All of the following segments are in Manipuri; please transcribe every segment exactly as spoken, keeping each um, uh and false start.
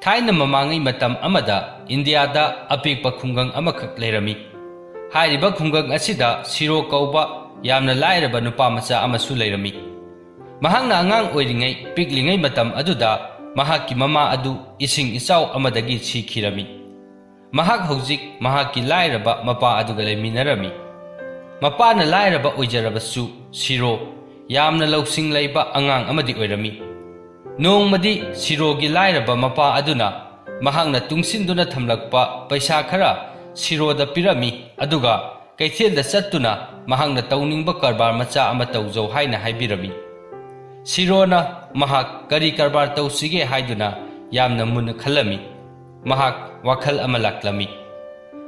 ꯊꯥꯏꯅ ꯃꯃꯥꯡꯉꯩ ꯃꯇꯝ ꯑꯃꯗ ꯏꯟꯗꯤꯌꯥꯗ ꯑꯄꯤꯛꯄ ꯈꯨꯡꯒꯪ ꯑꯃꯈꯛ ꯂꯩꯔꯝꯃꯤ꯫ ꯍꯥꯏꯔꯤꯕ ꯈꯨꯡꯒꯪ ꯑꯁꯤꯗ ꯁꯤꯔꯣ ꯀꯧꯕ ꯌꯥꯝꯅ ꯂꯥꯏꯔꯕ ꯅꯨꯄꯥ ꯃꯆꯥ ꯑꯃꯁꯨ ꯂꯩꯔꯝꯃꯤ꯫ ꯃꯍꯥꯛꯅ ꯑꯉꯥꯡ ꯑꯣꯏꯔꯤꯉꯩ, ꯄꯤꯛꯂꯤꯉꯩ ꯃꯇꯝ ꯑꯗꯨꯗ ꯃꯍꯥꯛꯀꯤ ꯃꯃꯥ ꯑꯗꯨ ꯏꯁꯤꯡ ꯏꯆꯥꯎ ꯑꯃꯗꯒꯤ ꯁꯤꯈꯤꯔꯝꯃꯤ꯫ ꯃꯍꯥꯛ ꯍꯧꯖꯤꯛ ꯃꯍꯥꯛꯀꯤ ꯂꯥꯏꯔꯕ ꯃꯄꯥ ꯑꯗꯨꯒ ꯂꯩꯃꯤꯟꯅꯔꯝꯃꯤ꯫ ꯃꯄꯥꯅ ꯂꯥꯏꯔꯕ ꯑꯣꯏꯖꯔꯕꯁꯨ, ꯁꯤꯔꯣ ꯌꯥꯝꯅ ꯂꯧꯁꯤꯡ ꯂꯩꯕ ꯑꯉꯥꯡ ꯑꯃꯗꯤ ꯑꯣꯏꯔꯝꯃꯤ꯫ ꯅꯣꯡꯃꯗꯤ ꯁꯤꯔꯣꯒꯤ ꯂꯥꯏꯔꯕ ꯃꯄꯥ ꯑꯗꯨꯅ ꯃꯍꯥꯛꯅ ꯇꯨꯡꯁꯤꯟꯗꯨꯅ ꯊꯝꯂꯛꯄ ꯄꯩꯁꯥ ꯈꯔ ꯁꯤꯔꯣꯗ ꯄꯤꯔꯝꯃꯤ, ꯑꯗꯨꯒ ꯀꯩꯊꯦꯜꯗ ꯆꯠꯇꯨꯅ ꯃꯍꯥꯛꯅ ꯇꯧꯅꯤꯡꯕ ꯀꯔꯕꯥꯔ ꯃꯆꯥ ꯑꯃ ꯇꯧꯖꯧ ꯍꯥꯏꯅ ꯍꯥꯏꯕꯤꯔꯝꯃꯤ꯫ ꯁꯤꯔꯣꯅ ꯃꯍꯥꯛ ꯀꯔꯤ ꯀꯔꯕꯥꯔ ꯇꯧꯁꯤꯒꯦ ꯍꯥꯏꯗꯨꯅ ꯌꯥꯝꯅ ꯃꯨꯟꯅ ꯈꯜꯂꯝꯃꯤ꯫ ꯃꯍꯥꯛ ꯋꯥꯈꯜ ꯑꯃ ꯂꯥꯛꯂꯝꯃꯤ꯫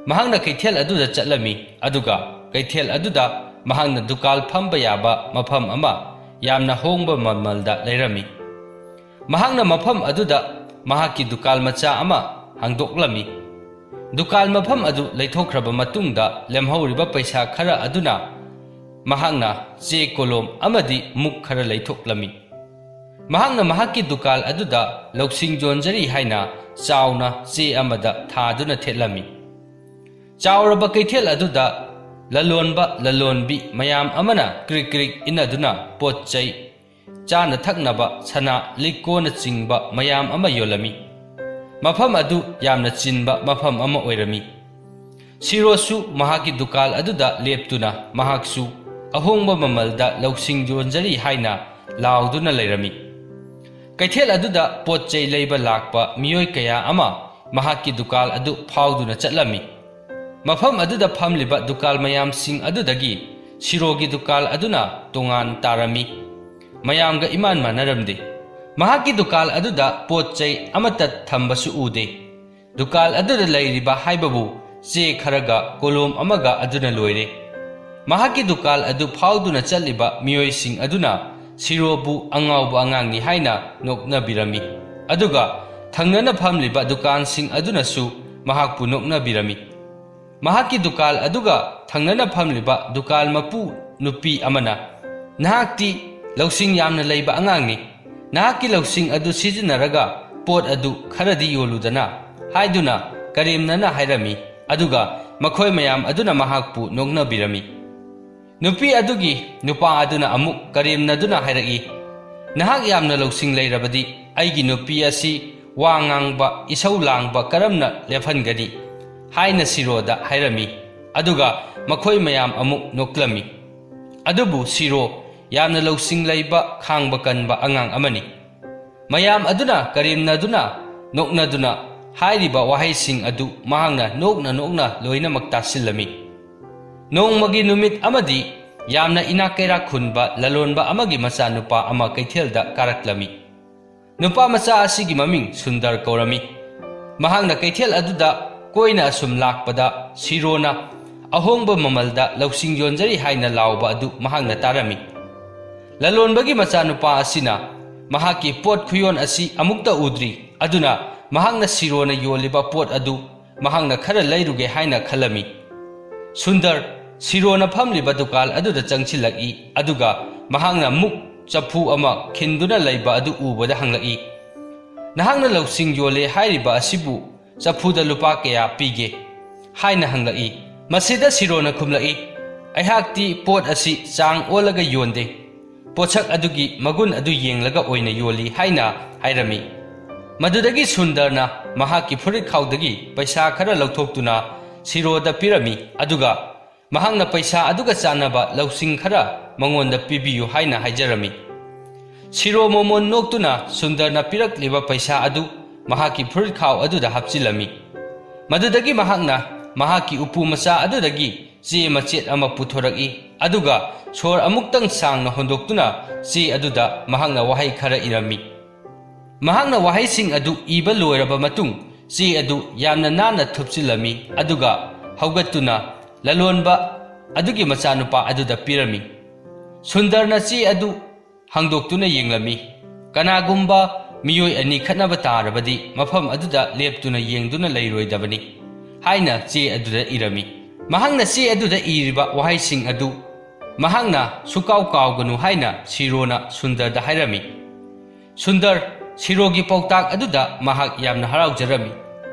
ꯃꯍꯥꯛꯅ ꯀꯩꯊꯦꯜ ꯑꯗꯨꯗ ꯆꯠꯂꯝꯃꯤ, ꯑꯗꯨꯒ ꯀꯩꯊꯦꯜ ꯑꯗꯨꯗ ꯃꯍꯥꯛꯅ ꯗꯨꯀꯥꯟ ꯐꯝꯕ ꯌꯥꯕ ꯃꯐꯝ ꯑꯃ ꯌꯥꯝꯅ ꯍꯣꯡꯕ ꯃꯃꯜꯗ ꯂꯩꯔꯝꯃꯤ꯫ ꯃꯍꯥꯛꯅ ꯃꯐꯝ ꯑꯗꯨꯗ ꯃꯍꯥꯛꯀꯤ ꯗꯨꯀꯥꯟ ꯃꯆꯥ ꯑꯃ ꯍꯥꯡꯗꯣꯛꯂꯝꯃꯤ꯫ ꯗꯨꯀꯥꯟ ꯃꯐꯝ ꯑꯗꯨ ꯂꯩꯊꯣꯛꯈ꯭ꯔꯕ ꯃꯇꯨꯡꯗ, ꯂꯦꯝꯍꯧꯔꯤꯕ ꯄꯩꯁꯥ ꯈꯔ ꯑꯗꯨꯅ ꯃꯍꯥꯛꯅ ꯆꯦ ꯀꯣꯂꯣꯝ ꯑꯃꯗꯤ ꯃꯨꯛ ꯈꯔ ꯂꯩꯊꯣꯛꯂꯝꯃꯤ꯫ ꯃꯍꯥꯛꯅ ꯃꯍꯥꯛꯀꯤ ꯗꯨꯀꯥꯟ ꯑꯗꯨꯗ ꯂꯧꯁꯤꯡ ꯌꯣꯟꯖꯔꯤ ꯍꯥꯏꯅ ꯆꯥꯎꯅ ꯆꯦ ꯑꯃꯗ ꯊꯥꯗꯨꯅ ꯊꯦꯠꯂꯝꯃꯤ꯫ ꯆꯥꯎꯔꯕ ꯀꯩꯊꯦꯜ ꯑꯗꯨꯗ ꯂꯂꯣꯟꯕ ꯂꯂꯣꯟꯕꯤ ꯃꯌꯥꯝ ꯑꯃꯅ ꯀ꯭ꯔꯤꯛ ꯀ꯭ꯔꯤꯛ ꯏꯟꯅꯗꯨꯅ ꯄꯣꯠ ꯆꯩ, ꯆꯥꯅ ꯊꯛꯅꯕ, ꯁꯅꯥ, ꯂꯤꯛꯀꯣꯟꯅꯆꯤꯡꯕ ꯃꯌꯥꯝ ꯑꯃ ꯌꯣꯜꯂꯝꯃꯤ꯫ ꯃꯐꯝ ꯑꯗꯨ ꯌꯥꯝꯅ ꯆꯤꯟꯕ ꯃꯐꯝ ꯑꯃ ꯑꯣꯏꯔꯝꯃꯤ꯫ ꯁꯤꯔꯣꯁꯨ ꯃꯍꯥꯛꯀꯤ ꯗꯨꯀꯥꯟ ꯑꯗꯨꯗ ꯂꯦꯞꯇꯨꯅ ꯃꯍꯥꯛꯁꯨ ꯑꯍꯣꯡꯕ ꯃꯃꯜꯗ ꯂꯧꯁꯤꯡ ꯌꯣꯟꯖꯔꯤ ꯍꯥꯏꯅ ꯂꯥꯎꯗꯨꯅ ꯂꯩꯔꯝꯃꯤ꯫ ꯀꯩꯊꯦꯜ ꯑꯗꯨꯗ ꯄꯣꯠ ꯆꯩ ꯂꯩꯕ ꯂꯥꯛꯄ ꯃꯤꯑꯣꯏ ꯀꯌꯥ ꯑꯃ ꯃꯍꯥꯛꯀꯤ ꯗꯨꯀꯥꯟ ꯑꯗꯨ ꯐꯥꯎꯗꯨꯅ ꯆꯠꯂꯝꯃꯤ꯫ ꯃꯐꯝ ꯑꯗꯨꯗ ꯐꯝꯂꯤꯕ ꯗꯨꯀꯥꯟ ꯃꯌꯥꯝꯁꯤꯡ ꯑꯗꯨꯗꯒꯤ ꯁꯤꯔꯣꯒꯤ ꯗꯨꯀꯥꯟ ꯑꯗꯨꯅ ꯇꯣꯉꯥꯟ ꯇꯥꯔꯝꯃꯤ꯫ ꯃꯌꯥꯝꯒ ꯏꯃꯥꯟ ꯃꯥꯟꯅꯔꯝꯗꯦ꯫ ꯃꯍꯥꯛꯀꯤ ꯗꯨꯀꯥꯟ ꯑꯗꯨꯗ ꯄꯣꯠ ꯆꯩ ꯑꯃꯠꯇ ꯊꯝꯕꯁꯨ ꯎꯗꯦ꯫ ꯗꯨꯀꯥꯟ ꯑꯗꯨꯗ ꯂꯩꯔꯤꯕ ꯍꯥꯏꯕꯕꯨ ꯆꯦ ꯈꯔꯒ ꯀꯣꯂꯣꯝ ꯑꯃꯒ ꯑꯗꯨꯅ ꯂꯣꯏꯔꯦ꯫ ꯃꯍꯥꯛꯀꯤ ꯗꯨꯀꯥꯟ ꯑꯗꯨ ꯐꯥꯎꯗꯨꯅ ꯆꯠꯂꯤꯕ ꯃꯤꯑꯣꯏꯁꯤꯡ ꯑꯗꯨꯅ ꯁꯤꯔꯣꯕꯨ ꯑꯉꯥꯎꯕ ꯑꯉꯥꯡꯅꯤ ꯍꯥꯏꯅ ꯅꯣꯛꯅꯕꯤꯔꯝꯃꯤ, ꯑꯗꯨꯒ ꯊꯪꯅꯅ ꯐꯝꯂꯤꯕ ꯗꯨꯀꯥꯟꯁꯤꯡ ꯑꯗꯨꯅꯁꯨ ꯃꯍꯥꯛꯄꯨ ꯅꯣꯛꯅꯕꯤꯔꯝꯃꯤ꯫ ꯃꯍꯥꯛꯀꯤ ꯗꯨꯀꯥꯟ ꯑꯗꯨꯒ ꯊꯪꯅꯅ ꯐꯝꯂꯤꯕ ꯗꯨꯀꯥꯟ ꯃꯄꯨ ꯅꯨꯄꯤ ꯑꯃꯅ, "ꯅꯍꯥꯛꯇꯤ ꯂꯧꯁꯤꯡ ꯌꯥꯝꯅ ꯂꯩꯕ ꯑꯉꯥꯡꯅꯤ꯫ ꯅꯍꯥꯛꯀꯤ ꯂꯧꯁꯤꯡ ꯑꯗꯨ ꯁꯤꯖꯤꯟꯅꯔꯒ ꯄꯣꯠ ꯑꯗꯨ ꯈꯔꯗꯤ ꯌꯣꯜꯂꯨꯗꯅ" ꯍꯥꯏꯗꯨꯅ ꯀꯔꯦꯝꯅꯅ ꯍꯥꯏꯔꯝꯃꯤ꯫ ꯑꯗꯨꯒ ꯃꯈꯣꯏ ꯃꯌꯥꯝ ꯑꯗꯨꯅ ꯃꯍꯥꯛꯄꯨ ꯅꯣꯛꯅꯕꯤꯔꯝꯃꯤ꯫ ꯅꯨꯄꯤ ꯑꯗꯨꯒꯤ ꯅꯨꯄꯥ ꯑꯗꯨꯅ ꯑꯃꯨꯛ ꯀꯔꯦꯝꯅꯗꯨꯅ ꯍꯥꯏꯔꯛꯏ, "ꯅꯍꯥꯛ ꯌꯥꯝꯅ ꯂꯧꯁꯤꯡ ꯂꯩꯔꯕꯗꯤ ꯑꯩꯒꯤ ꯅꯨꯄꯤ ꯑꯁꯤ ꯋꯥ ꯉꯥꯡꯕ, ꯏꯁꯧ ꯂꯥꯡꯕ ꯀꯔꯝꯅ ꯂꯦꯞꯍꯟꯒꯅꯤ?" ꯍꯥꯏꯅ ꯁꯤꯔꯣꯗ ꯍꯥꯏꯔꯝꯃꯤ꯫ ꯑꯗꯨꯒ ꯃꯈꯣꯏ ꯃꯌꯥꯝ ꯑꯃꯨꯛ ꯅꯣꯛꯂꯝꯃꯤ꯫ ꯑꯗꯨꯕꯨ ꯁꯤꯔꯣ ꯌꯥꯝꯅ ꯂꯧꯁꯤꯡ ꯂꯩꯕ, ꯈꯥꯡꯕ ꯀꯟꯕ ꯑꯉꯥꯡ ꯑꯃꯅꯤ꯫ ꯃꯌꯥꯝ ꯑꯗꯨꯅ ꯀꯔꯦꯝꯅꯗꯨꯅ, ꯅꯣꯛꯅꯗꯨꯅ ꯍꯥꯏꯔꯤꯕ ꯋꯥꯍꯩꯁꯤꯡ ꯑꯗꯨ ꯃꯍꯥꯛꯅ ꯅꯣꯛꯅ ꯅꯣꯛꯅ ꯂꯣꯏꯅꯃꯛ ꯇꯥꯁꯤꯜꯂꯝꯃꯤ꯫ ꯅꯣꯡꯃꯒꯤ ꯅꯨꯃꯤꯠ ꯑꯃꯗꯤ ꯌꯥꯝꯅ ꯏꯅꯥꯛ ꯀꯩꯔꯥꯛ ꯈꯨꯟꯕ ꯂꯂꯣꯟꯕ ꯑꯃꯒꯤ ꯃꯆꯥꯅꯨꯄꯥ ꯑꯃ ꯀꯩꯊꯦꯜꯗ ꯀꯥꯔꯛꯂꯝꯃꯤ꯫ ꯅꯨꯄꯥ ꯃꯆꯥ ꯑꯁꯤꯒꯤ ꯃꯃꯤꯡ ꯁꯨꯟꯗꯔ ꯀꯧꯔꯝꯃꯤ꯫ ꯃꯍꯥꯛꯅ ꯀꯩꯊꯦꯜ ꯑꯗꯨꯗ ꯀꯣꯏꯅ ꯑꯁꯨꯝ ꯂꯥꯛꯄꯗ ꯁꯤꯔꯣꯅ ꯑꯍꯣꯡꯕ ꯃꯃꯜꯗ ꯂꯧꯁꯤꯡ ꯌꯣꯟꯖꯔꯤ ꯍꯥꯏꯅ ꯂꯥꯎꯕ ꯑꯗꯨ ꯃꯍꯥꯛꯅ ꯇꯥꯔꯝꯃꯤ꯫ ꯂꯂꯣꯟꯕꯒꯤ ꯃꯆꯥꯅꯨꯄꯥ ꯑꯁꯤꯅ ꯃꯍꯥꯛꯀꯤ ꯄꯣꯠ ꯈꯨꯌꯣꯟ ꯑꯁꯤ ꯑꯃꯨꯛꯇ ꯎꯗ꯭ꯔꯤ, ꯑꯗꯨꯅ ꯃꯍꯥꯛꯅ ꯁꯤꯔꯣꯅ ꯌꯣꯜꯂꯤꯕ ꯄꯣꯠ ꯑꯗꯨ ꯃꯍꯥꯛꯅ ꯈꯔ ꯂꯩꯔꯨꯒꯦ ꯍꯥꯏꯅ ꯈꯜꯂꯝꯃꯤ꯫ ꯁꯨꯟꯗꯔ ꯁꯤꯔꯣꯅ ꯐꯝꯂꯤꯕ ꯗꯨꯀꯥꯟ ꯑꯗꯨꯗ ꯆꯪꯁꯤꯜꯂꯛꯏ, ꯑꯗꯨꯒ ꯃꯍꯥꯛꯅ ꯃꯨꯛ ꯆꯐꯨ ꯑꯃ ꯈꯤꯟꯗꯨꯅ ꯂꯩꯕ ꯑꯗꯨ ꯎꯕꯗ ꯍꯪꯂꯛꯏ, "ꯅꯍꯥꯛꯅ ꯂꯧꯁꯤꯡ ꯌꯣꯜꯂꯦ ꯍꯥꯏꯔꯤꯕ ꯑꯁꯤꯕꯨ ꯆꯐꯨꯗ ꯂꯨꯄꯥ ꯀꯌꯥ ꯄꯤꯒꯦ?" ꯍꯥꯏꯅ ꯍꯪꯂꯛꯏ꯫ ꯃꯁꯤꯗ ꯁꯤꯔꯣꯅ ꯈꯨꯝꯂꯛꯏ, "ꯑꯩꯍꯥꯛꯇꯤ ꯄꯣꯠ ꯑꯁꯤ ꯆꯥꯡ ꯑꯣꯜꯂꯒ ꯌꯣꯟꯗꯦ, ꯄꯣꯠꯁꯛ ꯑꯗꯨꯒꯤ ꯃꯒꯨꯟ ꯑꯗꯨ ꯌꯦꯡꯂꯒ ꯑꯣꯏꯅ ꯌꯣꯜꯂꯤ" ꯍꯥꯏꯅ ꯍꯥꯏꯔꯝꯃꯤ꯫ ꯃꯗꯨꯗꯒꯤ ꯁꯨꯟꯗꯔꯅ ꯃꯍꯥꯛꯀꯤ ꯐꯨꯔꯤꯠꯈꯥꯎꯗꯒꯤ ꯄꯩꯁꯥ ꯈꯔ ꯂꯧꯊꯣꯛꯇꯨꯅ ꯁꯤꯔꯣꯗ ꯄꯤꯔꯝꯃꯤ, ꯑꯗꯨꯒ ꯃꯍꯥꯛꯅ ꯄꯩꯁꯥ ꯑꯗꯨꯒ ꯆꯥꯟꯅꯕ ꯂꯧꯁꯤꯡ ꯈꯔ ꯃꯉꯣꯟꯗ ꯄꯤꯕꯤꯌꯨ ꯍꯥꯏꯅ ꯍꯥꯏꯖꯔꯝꯃꯤ꯫ ꯁꯤꯔꯣ ꯃꯣꯃꯣꯟ ꯅꯣꯛꯇꯨꯅ ꯁꯨꯟꯗꯔꯅ ꯄꯤꯔꯛꯂꯤꯕ ꯄꯩꯁꯥ ꯑꯗꯨ ꯃꯍꯥꯛꯀꯤ ꯐꯨꯔꯤꯠꯈꯥꯎ ꯑꯗꯨꯗ ꯍꯥꯞꯆꯤꯜꯂꯝꯃꯤ꯫ ꯃꯗꯨꯗꯒꯤ ꯃꯍꯥꯛꯅ ꯃꯍꯥꯛꯀꯤ ꯎꯄꯨ ꯃꯆꯥ ꯑꯗꯨꯗꯒꯤ ꯆꯦ ꯃꯆꯦꯠ ꯑꯃ ꯄꯨꯊꯣꯔꯛꯏ, ꯑꯗꯨꯒ ꯁꯣꯔ ꯑꯃꯨꯛꯇꯪ ꯁꯥꯡꯅ ꯍꯣꯟꯗꯣꯛꯇꯨꯅ ꯆꯦ ꯑꯗꯨꯗ ꯃꯍꯥꯛꯅ ꯋꯥꯍꯩ ꯈꯔ ꯏꯔꯝꯃꯤ꯫ ꯃꯍꯥꯛꯅ ꯋꯥꯍꯩꯁꯤꯡ ꯑꯗꯨ ꯏꯕ ꯂꯣꯏꯔꯕ ꯃꯇꯨꯡ, ꯆꯦ ꯑꯗꯨ ꯌꯥꯝꯅ ꯅꯥꯟꯅ ꯊꯨꯞꯆꯤꯜꯂꯝꯃꯤ, ꯑꯗꯨꯒ ꯍꯧꯒꯠꯇꯨꯅ ꯂꯂꯣꯟꯕ ꯑꯗꯨꯒꯤ ꯃꯆꯥꯅꯨꯄꯥ ꯑꯗꯨꯗ ꯄꯤꯔꯝꯃꯤ꯫ ꯁꯨꯟꯗꯔꯅ ꯆꯦ ꯑꯗꯨ ꯍꯥꯡꯗꯣꯛꯇꯨꯅ ꯌꯦꯡꯂꯝꯃꯤ꯫ "ꯀꯅꯥꯒꯨꯝꯕ ꯃꯤꯑꯣꯏ ꯑꯅꯤ ꯈꯠꯅꯕ ꯇꯥꯔꯕꯗꯤ, ꯃꯐꯝ ꯑꯗꯨꯗ ꯂꯦꯞꯇꯨꯅ ꯌꯦꯡꯗꯨꯅ ꯂꯩꯔꯣꯏꯗꯕꯅꯤ" ꯍꯥꯏꯅ ꯆꯦ ꯑꯗꯨꯗ ꯏꯔꯝꯃꯤ꯫ ꯃꯍꯥꯛꯅ ꯆꯦ ꯑꯗꯨꯗ ꯏꯔꯤꯕ ꯋꯥꯍꯩꯁꯤꯡ ꯑꯗꯨ ꯃꯍꯥꯛꯅ ꯁꯨꯀꯥꯎ ꯀꯥꯎꯒꯅꯨ ꯍꯥꯏꯅ ꯁꯤꯔꯣꯅ ꯁꯨꯟꯗꯔꯗ ꯍꯥꯏꯔꯝꯃꯤ꯫ ꯁꯨꯟꯗꯔ ꯁꯤꯔꯣꯒꯤ ꯄꯥꯎꯇꯥꯛ ꯑꯗꯨꯗ ꯃꯍꯥꯛ ꯌꯥꯝꯅ ꯍꯔꯥꯎꯖꯔꯝꯃꯤ꯫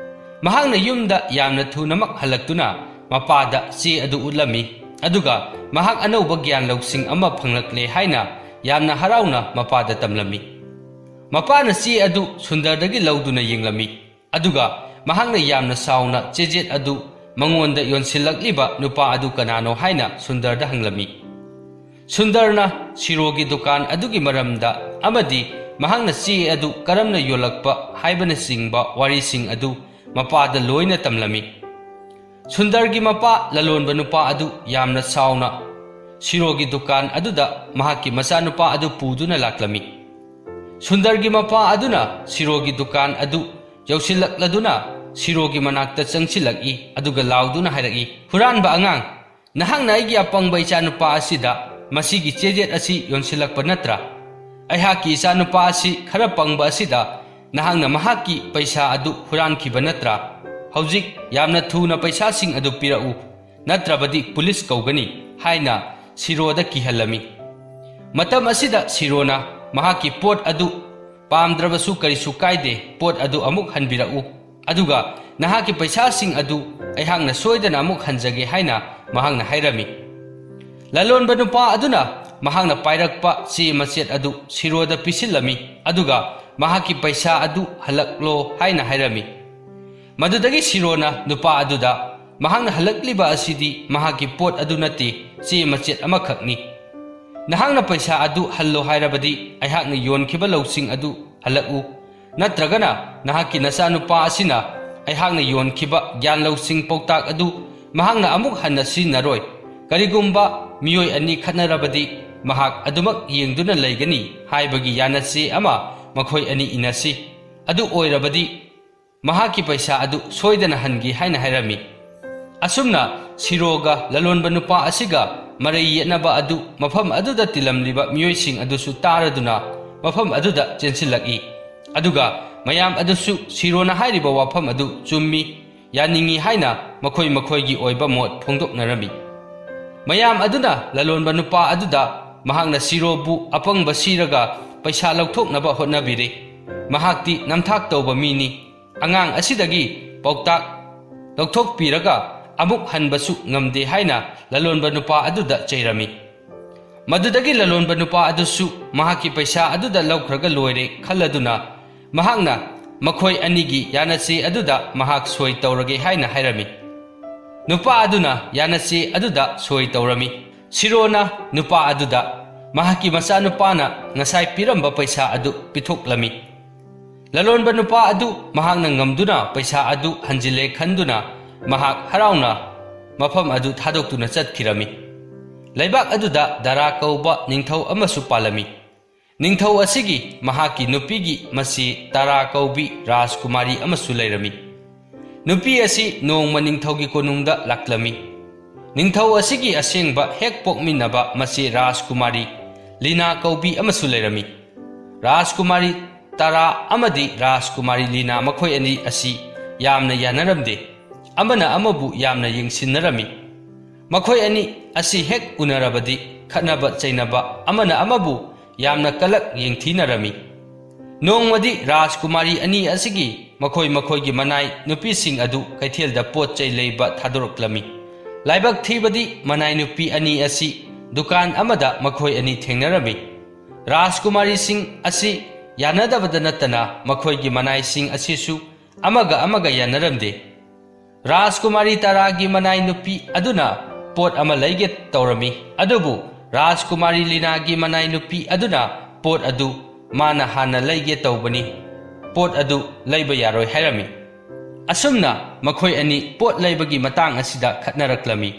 ꯃꯍꯥꯛꯅ ꯌꯨꯝꯗ ꯌꯥꯝꯅ ꯊꯨꯅꯃꯛ ꯍꯜꯂꯛꯇꯨꯅ ꯃꯄꯥꯗ ꯆꯦ ꯑꯗꯨ ꯎꯠꯂꯝꯃꯤ, ꯑꯗꯨꯒ ꯃꯍꯥꯛ ꯑꯅꯧꯕ ꯒ꯭ꯌꯥꯟ ꯂꯧꯁꯤꯡ ꯑꯃ ꯐꯪꯂꯛꯂꯦ ꯍꯥꯏꯅ ꯌꯥꯝꯅ ꯍꯔꯥꯎꯅ ꯃꯄꯥꯗ ꯇꯝꯂꯝꯃꯤ꯫ ꯃꯄꯥꯅ ꯆꯦ ꯑꯗꯨ ꯁꯨꯟꯗꯔꯗꯒꯤ ꯂꯧꯗꯨꯅ ꯌꯦꯡꯂꯝꯃꯤ, ꯑꯗꯨꯒ ꯃꯍꯥꯛꯅ ꯌꯥꯝꯅ ꯁꯥꯎꯅ ꯆꯦꯖꯦꯠ ꯑꯗꯨ ꯃꯉꯣꯟꯗ ꯌꯣꯟꯁꯤꯜꯂꯛꯂꯤꯕ ꯅꯨꯄꯥ ꯑꯗꯨ ꯀꯅꯥꯅꯣ ꯍꯥꯏꯅ ꯁꯨꯟꯗꯔꯗ ꯍꯪꯂꯝꯃꯤ꯫ ꯁꯨꯟꯗꯔꯅ ꯁꯤꯔꯣꯒꯤ ꯗꯨꯀꯥꯟ ꯑꯗꯨꯒꯤ ꯃꯔꯝꯗ ꯑꯃꯗꯤ ꯃꯍꯥꯛꯅ ꯆꯦ ꯑꯗꯨ ꯀꯔꯝꯅ ꯌꯣꯜꯂꯛꯄ ꯍꯥꯏꯕꯅꯆꯤꯡꯕ ꯋꯥꯔꯤꯁꯤꯡ ꯑꯗꯨ ꯃꯄꯥꯗ ꯂꯣꯏꯅ ꯇꯝꯂꯝꯃꯤ꯫ ꯁꯨꯟꯗꯔꯒꯤ ꯃꯄꯥ ꯂꯂꯣꯟꯕ ꯅꯨꯄꯥ ꯑꯗꯨ ꯌꯥꯝꯅ ꯁꯥꯎꯅ ꯁꯤꯔꯣꯒꯤ ꯗꯨꯀꯥꯟ ꯑꯗꯨꯗ ꯃꯍꯥꯛꯀꯤ ꯃꯆꯥꯅꯨꯄꯥ ꯑꯗꯨ ꯄꯨꯗꯨꯅ ꯂꯥꯛꯂꯝꯃꯤ꯫ ꯁꯨꯟꯗꯔꯒꯤ ꯃꯄꯥ ꯑꯗꯨꯅ ꯁꯤꯔꯣꯒꯤ ꯗꯨꯀꯥꯟ ꯑꯗꯨ ꯌꯧꯁꯤꯜꯂꯛꯂꯗꯨꯅ ꯁꯤꯔꯣꯒꯤ ꯃꯅꯥꯛꯇ ꯆꯪꯁꯤꯜꯂꯛꯏ, ꯑꯗꯨꯒ ꯂꯥꯎꯗꯨꯅ ꯍꯥꯏꯔꯛꯏ, "ꯍꯨꯔꯥꯟꯕ ꯑꯉꯥꯡ, ꯅꯍꯥꯛꯅ ꯑꯩꯒꯤ ꯑꯄꯪꯕ ꯏꯆꯥꯅꯨꯄꯥ ꯑꯁꯤꯗ ꯃꯁꯤꯒꯤ ꯆꯦꯖꯦꯠ ꯑꯁꯤ ꯌꯣꯟꯁꯤꯜꯂꯛꯄ ꯅꯠꯇ꯭ꯔꯥ? ꯑꯩꯍꯥꯛꯀꯤ ꯏꯆꯥꯅꯨꯄꯥ ꯑꯁꯤ ꯈꯔ ꯄꯪꯕ ꯑꯁꯤꯗ ꯅꯍꯥꯛꯅ ꯃꯍꯥꯛꯀꯤ ꯄꯩꯁꯥ ꯑꯗꯨ ꯍꯨꯔꯥꯟꯈꯤꯕ ꯅꯠꯇ꯭ꯔꯥ? ꯍꯧꯖꯤꯛ ꯌꯥꯝꯅ ꯊꯨꯅ ꯄꯩꯁꯥꯁꯤꯡ ꯑꯗꯨ ꯄꯤꯔꯛꯎ, ꯅꯠꯇ꯭ꯔꯕꯗꯤ ꯄꯨꯂꯤꯁ ꯀꯧꯒꯅꯤ" ꯍꯥꯏꯅ ꯁꯤꯔꯣꯗ ꯀꯤꯍꯜꯂꯝꯃꯤ꯫ ꯃꯇꯝ ꯑꯁꯤꯗ ꯁꯤꯔꯣꯅ ꯃꯍꯥꯛꯀꯤ ꯄꯣꯠ ꯑꯗꯨ ꯄꯥꯝꯗ꯭ꯔꯕꯁꯨ ꯀꯔꯤꯁꯨ ꯀꯥꯏꯗꯦ, ꯄꯣꯠ ꯑꯗꯨ ꯑꯃꯨꯛ ꯍꯟꯕꯤꯔꯛꯎ, ꯑꯗꯨꯒ ꯅꯍꯥꯛꯀꯤ ꯄꯩꯁꯥꯁꯤꯡ ꯑꯗꯨ ꯑꯩꯍꯥꯛꯅ ꯁꯣꯏꯗꯅ ꯑꯃꯨꯛ ꯍꯟꯖꯒꯦ ꯍꯥꯏꯅ ꯃꯍꯥꯛꯅ ꯍꯥꯏꯔꯝꯃꯤ꯫ ꯂꯂꯣꯟꯕ ꯅꯨꯄꯥ ꯑꯗꯨꯅ ꯃꯍꯥꯛꯅ ꯄꯥꯏꯔꯛꯄ ꯆꯦ ꯃꯆꯦꯠ ꯑꯗꯨ ꯁꯤꯔꯣꯗ ꯄꯤꯁꯤꯜꯂꯝꯃꯤ, ꯑꯗꯨꯒ ꯃꯍꯥꯛꯀꯤ ꯄꯩꯁꯥ ꯑꯗꯨ ꯍꯜꯂꯛꯂꯣ ꯍꯥꯏꯅ ꯍꯥꯏꯔꯝꯃꯤ꯫ ꯃꯗꯨꯗꯒꯤ ꯁꯤꯔꯣꯅ ꯅꯨꯄꯥ ꯑꯗꯨꯗ, "ꯃꯍꯥꯛꯅ ꯍꯜꯂꯛꯂꯤꯕ ꯑꯁꯤꯗꯤ ꯃꯍꯥꯛꯀꯤ ꯄꯣꯠ ꯑꯗꯨ ꯅꯠꯇꯦ, ꯆꯦ ꯃꯆꯦꯠ ꯑꯃꯈꯛꯅꯤ꯫ ꯅꯍꯥꯛꯅ ꯄꯩꯁꯥ ꯑꯗꯨ ꯍꯜꯂꯣ ꯍꯥꯏꯔꯕꯗꯤ ꯑꯩꯍꯥꯛꯅ ꯌꯣꯟꯈꯤꯕ ꯂꯧꯁꯤꯡ ꯑꯗꯨ ꯍꯜꯂꯛꯎ, ꯅꯠꯇ꯭ꯔꯒꯅ ꯅꯍꯥꯛꯀꯤ ꯅꯆꯥꯅꯨꯄꯥ ꯑꯁꯤꯅ ꯑꯩꯍꯥꯛꯅ ꯌꯣꯟꯈꯤꯕ ꯒ꯭ꯌꯥꯟ ꯂꯧꯁꯤꯡ ꯄꯥꯎꯇꯥꯛ ꯑꯗꯨ ꯃꯍꯥꯛꯅ ꯑꯃꯨꯛ ꯍꯟꯅ ꯁꯤꯖꯤꯟꯅꯔꯣꯏ꯫ ꯀꯔꯤꯒꯨꯝꯕ ꯃꯤꯑꯣꯏ ꯑꯅꯤ ꯈꯠꯅꯔꯕꯗꯤ ꯃꯍꯥꯛ ꯑꯗꯨꯃꯛ ꯌꯦꯡꯗꯨꯅ ꯂꯩꯒꯅꯤ" ꯍꯥꯏꯕꯒꯤ ꯌꯥꯅꯆꯦ ꯑꯃ ꯃꯈꯣꯏ ꯑꯅꯤ ꯏꯅꯁꯤ꯫ ꯑꯗꯨ ꯑꯣꯏꯔꯕꯗꯤ ꯃꯍꯥꯛꯀꯤ ꯄꯩꯁꯥ ꯑꯗꯨ ꯁꯣꯏꯗꯅ ꯍꯟꯒꯦ ꯍꯥꯏꯅ ꯍꯥꯏꯔꯝꯃꯤ꯫ ꯑꯁꯨꯝꯅ ꯁꯤꯔꯣꯒ ꯂꯂꯣꯟꯕ ꯅꯨꯄꯥ ꯑꯁꯤꯒ ꯃꯔꯩ ꯌꯦꯠꯅꯕ ꯑꯗꯨ ꯃꯐꯝ ꯑꯗꯨꯗ ꯇꯤꯜꯂꯝꯂꯤꯕ ꯃꯤꯑꯣꯏꯁꯤꯡ ꯑꯗꯨꯁꯨ ꯇꯥꯔꯗꯨꯅ ꯃꯐꯝ ꯑꯗꯨꯗ ꯆꯦꯟꯁꯤꯜꯂꯛꯏ꯫ ꯑꯗꯨꯒ ꯃꯌꯥꯝ ꯑꯗꯨꯁꯨ ꯁꯤꯔꯣꯅ ꯍꯥꯏꯔꯤꯕ ꯋꯥꯐꯝ ꯑꯗꯨ ꯆꯨꯝꯃꯤ, ꯌꯥꯅꯤꯡꯏ ꯍꯥꯏꯅ ꯃꯈꯣꯏ ꯃꯈꯣꯏꯒꯤ ꯑꯣꯏꯕ ꯃꯣꯠ ꯐꯣꯡꯗꯣꯛꯅꯔꯝꯃꯤ꯫ ꯃꯌꯥꯝ ꯑꯗꯨꯅ ꯂꯂꯣꯟꯕ ꯅꯨꯄꯥ ꯑꯗꯨꯗ ꯃꯍꯥꯛꯅ ꯁꯤꯔꯣꯕꯨ ꯑꯄꯪꯕ ꯁꯤꯔꯒ ꯄꯩꯁꯥ ꯂꯧꯊꯣꯛꯅꯕ ꯍꯣꯠꯅꯕꯤꯔꯦ꯫ ꯃꯍꯥꯛꯇꯤ ꯅꯝꯊꯥꯛ ꯇꯧꯕ ꯃꯤꯅꯤ꯫ ꯑꯉꯥꯡ ꯑꯁꯤꯗꯒꯤ ꯄꯥꯎꯇꯥꯛ ꯂꯧꯊꯣꯛꯄꯤꯔꯒ ꯑꯃꯨꯛ ꯍꯟꯕꯁꯨ ꯉꯝꯗꯦ ꯍꯥꯏꯅ ꯂꯂꯣꯟꯕ ꯅꯨꯄꯥ ꯑꯗꯨꯗ ꯆꯩꯔꯝꯃꯤ꯫ ꯃꯗꯨꯗꯒꯤ ꯂꯂꯣꯟꯕ ꯅꯨꯄꯥ ꯑꯗꯨꯁꯨ ꯃꯍꯥꯛꯀꯤ ꯄꯩꯁꯥ ꯑꯗꯨꯗ ꯂꯧꯈ꯭ꯔꯒ ꯂꯣꯏꯔꯦ ꯈꯜꯂꯗꯨꯅ, ꯃꯍꯥꯛꯅ ꯃꯈꯣꯏ ꯑꯅꯤꯒꯤ ꯌꯥꯅꯆꯦ ꯑꯗꯨꯗ ꯃꯍꯥꯛ ꯁꯣꯏ ꯇꯧꯔꯒꯦ ꯍꯥꯏꯅ ꯍꯥꯏꯔꯝꯃꯤ꯫ ꯅꯨꯄꯥ ꯑꯗꯨꯅ ꯌꯥꯅꯆꯦ ꯑꯗꯨꯗ ꯁꯣꯏ ꯇꯧꯔꯝꯃꯤ꯫ ꯁꯤꯔꯣꯅ ꯅꯨꯄꯥ ꯑꯗꯨꯗ ꯃꯍꯥꯛꯀꯤ ꯃꯆꯥꯅꯨꯄꯥꯅ ꯉꯁꯥꯏ ꯄꯤꯔꯝꯕ ꯄꯩꯁꯥ ꯑꯗꯨ ꯄꯤꯊꯣꯛꯂꯝꯃꯤ꯫ ꯂꯂꯣꯟꯕ ꯅꯨꯄꯥ ꯑꯗꯨ ꯃꯍꯥꯛꯅ ꯉꯝꯗꯨꯅ ꯄꯩꯁꯥ ꯑꯗꯨ ꯍꯟꯖꯤꯜꯂꯦ ꯈꯟꯗꯨꯅ, ꯃꯍꯥꯛ ꯍꯔꯥꯎꯅ ꯃꯐꯝ ꯑꯗꯨ ꯊꯥꯗꯣꯛꯇꯨꯅ ꯆꯠꯈꯤꯔꯝꯃꯤ꯫ ꯂꯩꯕꯥꯛ ꯑꯗꯨꯗ ꯗꯥꯔꯥ ꯀꯧꯕ ꯅꯤꯡꯊꯧ ꯑꯃꯁꯨ ꯄꯥꯜꯂꯝꯃꯤ꯫ ꯅꯤꯡꯊꯧ ꯑꯁꯤꯒꯤ ꯃꯍꯥꯛꯀꯤ ꯅꯨꯄꯤꯒꯤ ꯃꯆꯦ ꯇꯥꯔꯥ ꯀꯧꯕꯤ ꯔꯥꯖꯀꯨꯃꯥꯔꯤ ꯑꯃꯁꯨ ꯂꯩꯔꯝꯃꯤ꯫ ꯅꯨꯄꯤ ꯑꯁꯤ ꯅꯣꯡꯃ ꯅꯤꯡꯊꯧꯒꯤ ꯀꯣꯅꯨꯡꯗ ꯂꯥꯛꯂꯝꯃꯤ꯫ ꯅꯤꯡꯊꯧ ꯑꯁꯤꯒꯤ ꯑꯁꯦꯡꯕ ꯍꯦꯛ ꯄꯣꯛꯃꯤꯟꯅꯕ ꯃꯆꯦ ꯔꯥꯖꯀꯨꯃꯥꯔꯤ ꯂꯤꯅꯥ ꯀꯧꯕꯤ ꯑꯃꯁꯨ ꯂꯩꯔꯝꯃꯤ꯫ ꯔꯥꯖꯀꯨꯃꯥꯔꯤ ꯇꯥꯔꯥ ꯑꯃꯗꯤ ꯔꯥꯖꯀꯨꯃꯥꯔꯤ ꯂꯤꯅꯥ ꯃꯈꯣꯏ ꯑꯅꯤ ꯑꯁꯤ ꯌꯥꯝꯅ ꯌꯥꯅꯔꯝꯗꯦ꯫ ꯑꯃꯅ ꯑꯃꯕꯨ ꯌꯥꯝꯅ ꯌꯦꯡꯁꯤꯟꯅꯔꯝꯃꯤ꯫ ꯃꯈꯣꯏ ꯑꯅꯤ ꯑꯁꯤ ꯍꯦꯛ ꯎꯅꯔꯕꯗꯤ ꯈꯠꯅꯕ ꯆꯩꯅꯕ, ꯑꯃꯅ ꯑꯃꯕꯨ ꯌꯥꯝꯅ ꯀꯂꯛ ꯌꯦꯡꯊꯤꯅꯔꯝꯃꯤ꯫ ꯅꯣꯡꯃꯗꯤ ꯔꯥꯖꯀꯨꯃꯥꯔꯤ ꯑꯅꯤ ꯑꯁꯤꯒꯤ ꯃꯈꯣꯏ ꯃꯈꯣꯏꯒꯤ ꯃꯅꯥꯏ ꯅꯨꯄꯤꯁꯤꯡ ꯑꯗꯨ ꯀꯩꯊꯦꯜꯗ ꯄꯣꯠ ꯆꯩ ꯂꯩꯕ ꯊꯥꯗꯣꯔꯛꯂꯝꯃꯤ꯫ ꯂꯥꯏꯕꯛ ꯊꯤꯕꯗꯤ ꯃꯅꯥꯏ ꯅꯨꯄꯤ ꯑꯅꯤ ꯑꯁꯤ ꯗꯨꯀꯥꯟ ꯑꯃꯗ ꯃꯈꯣꯏ ꯑꯅꯤ ꯊꯦꯡꯅꯔꯝꯃꯤ꯫ ꯔꯥꯖꯀꯨꯃꯥꯔꯤꯁꯤꯡ ꯑꯁꯤ ꯌꯥꯅꯗꯕꯗ ꯅꯠꯇꯅ ꯃꯈꯣꯏꯒꯤ ꯃꯅꯥꯏꯁꯤꯡ ꯑꯁꯤꯁꯨ ꯑꯃꯒ ꯑꯃꯒ ꯌꯥꯅꯔꯝꯗꯦ꯫ ꯔꯥꯖꯀꯨꯃꯥꯔꯤ ꯇꯥꯔꯥꯒꯤ ꯃꯅꯥꯏ ꯅꯨꯄꯤ ꯑꯗꯨꯅ ꯄꯣꯠ ꯑꯃ ꯂꯩꯒꯦ ꯇꯧꯔꯝꯃꯤ, ꯑꯗꯨꯕꯨ ꯔꯥꯖꯀꯨꯃꯥꯔꯤ ꯂꯤꯅꯥꯒꯤ ꯃꯅꯥꯏ ꯅꯨꯄꯤ ꯑꯗꯨꯅ ꯄꯣꯠ ꯑꯗꯨ ꯃꯥꯅ ꯍꯥꯟꯅ ꯂꯩꯒꯦ ꯇꯧꯕꯅꯤ, ꯄꯣꯠ ꯑꯗꯨ ꯂꯩꯕ ꯌꯥꯔꯣꯏ ꯍꯥꯏꯔꯝꯃꯤ꯫ ꯑꯁꯨꯝꯅ ꯃꯈꯣꯏ ꯑꯅꯤ ꯄꯣꯠ ꯂꯩꯕꯒꯤ ꯃꯇꯥꯡ ꯑꯁꯤꯗ ꯈꯠꯅꯔꯛꯂꯝꯃꯤ꯫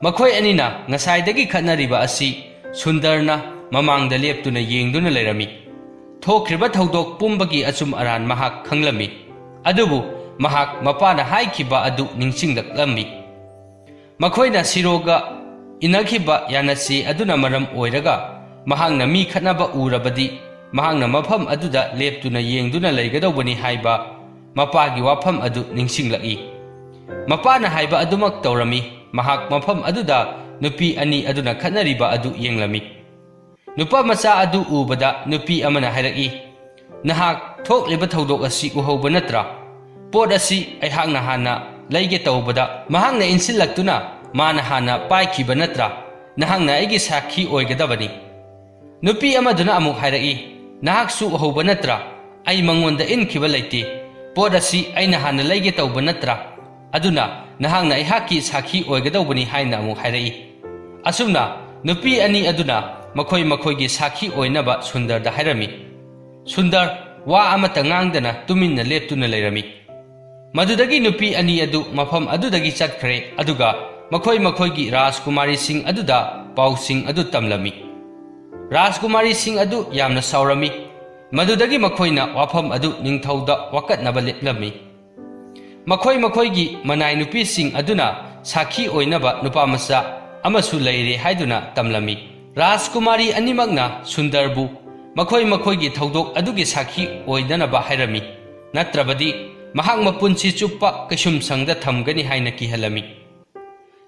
ꯃꯈꯣꯏ ꯑꯅꯤꯅ ꯉꯁꯥꯏꯗꯒꯤ ꯈꯠꯅꯔꯤꯕ ꯑꯁꯤ ꯁꯨꯟꯗꯔꯅ ꯃꯃꯥꯡꯗ ꯂꯦꯞꯇꯨꯅ ꯌꯦꯡꯗꯨꯅ ꯂꯩꯔꯝꯃꯤ꯫ ꯊꯣꯛꯈ꯭ꯔꯤꯕ ꯊꯧꯗꯣꯛ ꯄꯨꯝꯕꯒꯤ ꯑꯆꯨꯝ ꯑꯔꯥꯟ ꯃꯍꯥꯛ ꯈꯪꯂꯝꯃꯤ, ꯑꯗꯨꯕꯨ ꯃꯍꯥꯛ ꯃꯄꯥꯅ ꯍꯥꯏꯈꯤꯕ ꯑꯗꯨ ꯅꯤꯡꯁꯤꯡꯂꯛꯂꯝꯃꯤ꯫ ꯃꯈꯣꯏꯅ ꯁꯤꯔꯣꯒ ꯏꯟꯅꯈꯤꯕ ꯌꯥꯅꯆꯦ ꯑꯗꯨꯅ ꯃꯔꯝ ꯑꯣꯏꯔꯒ ꯃꯍꯥꯛꯅ ꯃꯤ ꯈꯠꯅꯕ ꯎꯔꯕꯗꯤ ꯃꯍꯥꯛꯅ ꯃꯐꯝ ꯑꯗꯨꯗ ꯂꯦꯞꯇꯨꯅ ꯌꯦꯡꯗꯨꯅ ꯂꯩꯒꯗꯧꯕꯅꯤ ꯍꯥꯏꯕ ꯃꯄꯥꯒꯤ ꯋꯥꯐꯝ ꯑꯗꯨ ꯅꯤꯡꯁꯤꯡꯂꯛꯏ꯫ ꯃꯄꯥꯅ ꯍꯥꯏꯕ ꯑꯗꯨꯃꯛ ꯇꯧꯔꯝꯃꯤ꯫ ꯃꯍꯥꯛ ꯃꯐꯝ ꯑꯗꯨꯗ ꯅꯨꯄꯤ ꯑꯅꯤ ꯑꯗꯨꯅ ꯈꯠꯅꯔꯤꯕ ꯑꯗꯨ ꯌꯦꯡꯂꯝꯃꯤ꯫ ꯅꯨꯄꯥ ꯃꯆꯥ ꯑꯗꯨ ꯎꯕꯗ ꯅꯨꯄꯤ ꯑꯃꯅ ꯍꯥꯏꯔꯛꯏ, "ꯅꯍꯥꯛ ꯊꯣꯛꯂꯤꯕ ꯊꯧꯗꯣꯛ ꯑꯁꯤ ꯎꯍꯧꯕ ꯅꯠꯇ꯭ꯔꯥ? ꯄꯣꯠ ꯑꯁꯤ ꯑꯩꯍꯥꯛꯅ ꯍꯥꯟꯅ ꯂꯩꯒꯦ ꯇꯧꯕꯗ ꯃꯍꯥꯛꯅ ꯏꯟꯁꯤꯜꯂꯛꯇꯨꯅ ꯃꯥꯅ ꯍꯥꯟꯅ ꯄꯥꯏꯈꯤꯕ ꯅꯠꯇ꯭ꯔꯥ? ꯅꯍꯥꯛꯅ ꯑꯩꯒꯤ ꯁꯥꯈꯤ ꯑꯣꯏꯒꯗꯕꯅꯤ"꯫ ꯅꯨꯄꯤ ꯑꯃꯗꯨꯅ ꯑꯃꯨꯛ ꯍꯥꯏꯔꯛꯏ, "ꯅꯍꯥꯛꯁꯨ ꯎꯍꯧꯕ ꯅꯠꯇ꯭ꯔꯥ? ꯑꯩ ꯃꯉꯣꯟꯗ ꯏꯟꯈꯤꯕ ꯂꯩꯇꯦ꯫ ꯄꯣꯠ ꯑꯁꯤ ꯑꯩꯅ ꯍꯥꯟꯅ ꯂꯩꯒꯦ ꯇꯧꯕ ꯅꯠꯇ꯭ꯔꯥ? ꯑꯗꯨꯅ ꯅꯍꯥꯛꯅ ꯑꯩꯍꯥꯛꯀꯤ ꯁꯥꯈꯤ ꯑꯣꯏꯒꯗꯧꯕꯅꯤ" ꯍꯥꯏꯅ ꯑꯃꯨꯛ ꯍꯥꯏꯔꯛꯏ꯫ ꯑꯁꯨꯝꯅ ꯅꯨꯄꯤ ꯑꯅꯤ ꯑꯗꯨꯅ ꯃꯈꯣꯏ ꯃꯈꯣꯏꯒꯤ ꯁꯥꯈꯤ ꯑꯣꯏꯅꯕ ꯁꯨꯟꯗꯔꯗ ꯍꯥꯏꯔꯝꯃꯤ꯫ ꯁꯨꯟꯗꯔ ꯋꯥ ꯑꯃꯠꯇ ꯉꯥꯡꯗꯅ ꯇꯨꯃꯤꯟꯅ ꯂꯦꯞꯇꯨꯅ ꯂꯩꯔꯝꯃꯤ꯫ ꯃꯗꯨꯗꯒꯤ ꯅꯨꯄꯤ ꯑꯅꯤ ꯑꯗꯨ ꯃꯐꯝ ꯑꯗꯨꯗꯒꯤ ꯆꯠꯈ꯭ꯔꯦ, ꯑꯗꯨꯒ ꯃꯈꯣꯏ ꯃꯈꯣꯏꯒꯤ ꯔꯥꯖꯀꯨꯃꯥꯔꯤꯁꯤꯡ ꯑꯗꯨꯗ ꯄꯥꯎꯁꯤꯡ ꯑꯗꯨ ꯇꯝꯂꯝꯃꯤ꯫ ꯔꯥꯖꯀꯨꯃꯥꯔꯤꯁꯤꯡ ꯑꯗꯨ ꯌꯥꯝꯅ ꯁꯥꯎꯔꯝꯃꯤ꯫ ꯃꯗꯨꯗꯒꯤ ꯃꯈꯣꯏꯅ ꯋꯥꯐꯝ ꯑꯗꯨ ꯅꯤꯡꯊꯧꯗ ꯋꯥꯀꯠꯅꯕ ꯂꯦꯞꯂꯝꯃꯤ꯫ ꯃꯈꯣꯏ ꯃꯈꯣꯏꯒꯤ ꯃꯅꯥꯏ ꯅꯨꯄꯤꯁꯤꯡ ꯑꯗꯨꯅ ꯁꯥꯈꯤ ꯑꯣꯏꯅꯕ ꯅꯨꯄꯥ ꯃꯆꯥ ꯑꯃꯁꯨ ꯂꯩꯔꯦ ꯍꯥꯏꯗꯨꯅ ꯇꯝꯂꯝꯃꯤ꯫ ꯔꯥꯖꯀꯨꯃꯥꯔꯤ ꯑꯅꯤꯃꯛꯅ ꯁꯨꯟꯗꯔꯕꯨ ꯃꯈꯣꯏ ꯃꯈꯣꯏꯒꯤ ꯊꯧꯗꯣꯛ ꯑꯗꯨꯒꯤ ꯁꯥꯈꯤ ꯑꯣꯏꯗꯅꯕ ꯍꯥꯏꯔꯝꯃꯤ, ꯅꯠꯇ꯭ꯔꯕꯗꯤ ꯃꯍꯥꯛ ꯃꯄꯨꯟꯁꯤ ꯆꯨꯞꯄ ꯀꯩꯁꯨꯝꯁꯪꯗ ꯊꯝꯒꯅꯤ ꯍꯥꯏꯅ ꯀꯤꯍꯜꯂꯝꯃꯤ꯫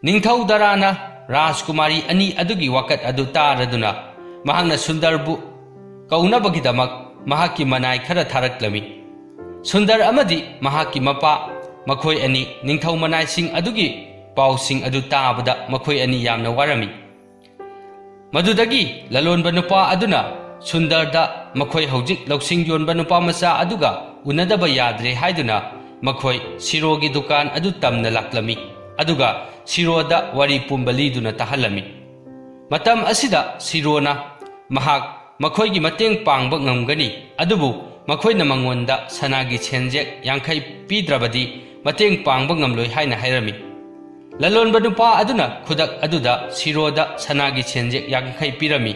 ꯅꯤꯡꯊꯧ ꯗꯔꯥꯅ ꯔꯥꯖꯀꯨꯃꯥꯔꯤ ꯑꯅꯤ ꯑꯗꯨꯒꯤ ꯋꯥꯀꯠ ꯑꯗꯨ ꯇꯥꯔꯗꯨꯅ ꯃꯍꯥꯛꯅ ꯁꯨꯟꯗꯔꯕꯨ ꯀꯧꯅꯕꯒꯤꯗꯃꯛ ꯃꯍꯥꯛꯀꯤ ꯃꯅꯥꯏ ꯈꯔ ꯊꯥꯔꯛꯂꯝꯃꯤ꯫ ꯁꯨꯟꯗꯔ ꯑꯃꯗꯤ ꯃꯍꯥꯛꯀꯤ ꯃꯄꯥ, ꯃꯈꯣꯏ ꯑꯅꯤ ꯅꯤꯡꯊꯧ ꯃꯅꯥꯏꯁꯤꯡ ꯑꯗꯨꯒꯤ ꯄꯥꯎꯁꯤꯡ ꯑꯗꯨ ꯇꯥꯕꯗ ꯃꯈꯣꯏ ꯑꯅꯤ ꯌꯥꯝꯅ ꯋꯥꯔꯝꯃꯤ꯫ ꯃꯗꯨꯗꯒꯤ ꯂꯂꯣꯟꯕ ꯅꯨꯄꯥ ꯑꯗꯨꯅ ꯁꯨꯟꯗꯔꯗ ꯃꯈꯣꯏ ꯍꯧꯖꯤꯛ ꯂꯧꯁꯤꯡ ꯌꯣꯟꯕ ꯅꯨꯄꯥ ꯃꯆꯥ ꯑꯗꯨꯒ ꯎꯅꯗꯕ ꯌꯥꯗ꯭ꯔꯦ ꯍꯥꯏꯗꯨꯅ ꯃꯈꯣꯏ ꯁꯤꯔꯣꯒꯤ ꯗꯨꯀꯥꯟ ꯑꯗꯨ ꯇꯝꯅ ꯂꯥꯛꯂꯝꯃꯤ, ꯑꯗꯨꯒ ꯁꯤꯔꯣꯗ ꯋꯥꯔꯤ ꯄꯨꯝꯕ ꯂꯤꯗꯨꯅ ꯇꯥꯍꯜꯂꯝꯃꯤ꯫ ꯃꯇꯝ ꯑꯁꯤꯗ ꯁꯤꯔꯣꯅ ꯃꯍꯥꯛ ꯃꯈꯣꯏꯒꯤ ꯃꯇꯦꯡ ꯄꯥꯡꯕ ꯉꯝꯒꯅꯤ, ꯑꯗꯨꯕꯨ ꯃꯈꯣꯏꯅ ꯃꯉꯣꯟꯗ ꯁꯅꯥꯒꯤ ꯁꯦꯟꯖꯦꯛ ꯌꯥꯡꯈꯩ ꯄꯤꯗ꯭ꯔꯕꯗꯤ ꯃꯇꯦꯡ ꯄꯥꯡꯕ ꯉꯝꯂꯣꯏ ꯍꯥꯏꯅ ꯍꯥꯏꯔꯝꯃꯤ꯫ ꯂꯂꯣꯟꯕ ꯅꯨꯄꯥ ꯑꯗꯨꯅ ꯈꯨꯗꯛ ꯑꯗꯨꯗ ꯁꯤꯔꯣꯗ ꯁꯅꯥꯒꯤ ꯁꯦꯟꯖꯦꯛ ꯌꯥꯡꯈꯩ ꯄꯤꯔꯝꯃꯤ꯫